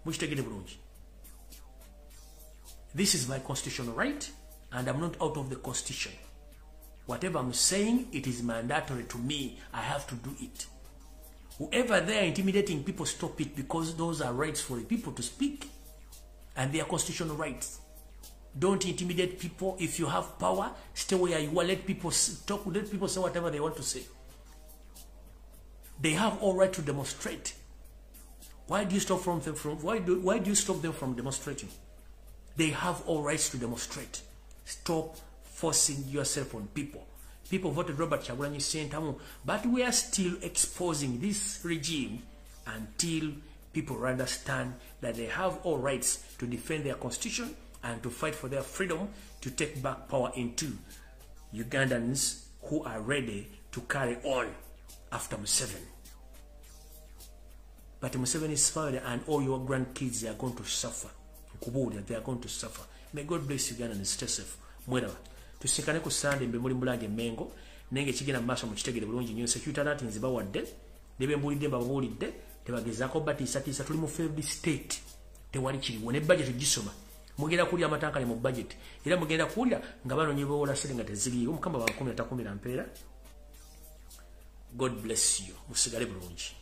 Mukitegere bulungi. This is my constitutional right and I'm not out of the constitution. Whatever I'm saying, it is mandatory to me. I have to do it. Whoever they are intimidating people, stop it, because those are rights for the people to speak and their constitutional rights. Don't intimidate people. If you have power, stay where you are. Let people talk. Let people say whatever they want to say. They have all right to demonstrate. Why do you stop from them from? Why do you stop them from demonstrating? They have all rights to demonstrate. Stop forcing yourself on people. People voted Robert Kyagulanyi Ssentamu, but we are still exposing this regime until people understand that they have all rights to defend their constitution and to fight for their freedom, to take back power into Ugandans who are ready to carry on after Museveni. But Museveni's family and all your grandkids, they are going to suffer. They are going to suffer. May God bless Uganda and stay safe. Mweraba. Tusinkane ku Sunday mbe muli mulange Mengo, nenge kigenda mu maaso mukitegere bulungi nnyo. Security alert nzibawadde, ne be mbuulidde mbabuulidde, tebagezaako batiisatiisa, tuli mu failed state, tewali kiriwo, ne budget gisoma. Mugenda kulya amatankane mu budget, era mugenda kulya nga banoonye bewola ssente nga teziriiwo. Mukama babakumira takumira mpeera. God bless you. Musigale bulungi.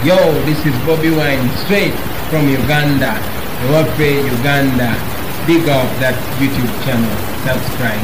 Yo, this is Bobi Wine, straight from Uganda. Ewaffe Uganda. Big up that YouTube channel. Subscribe.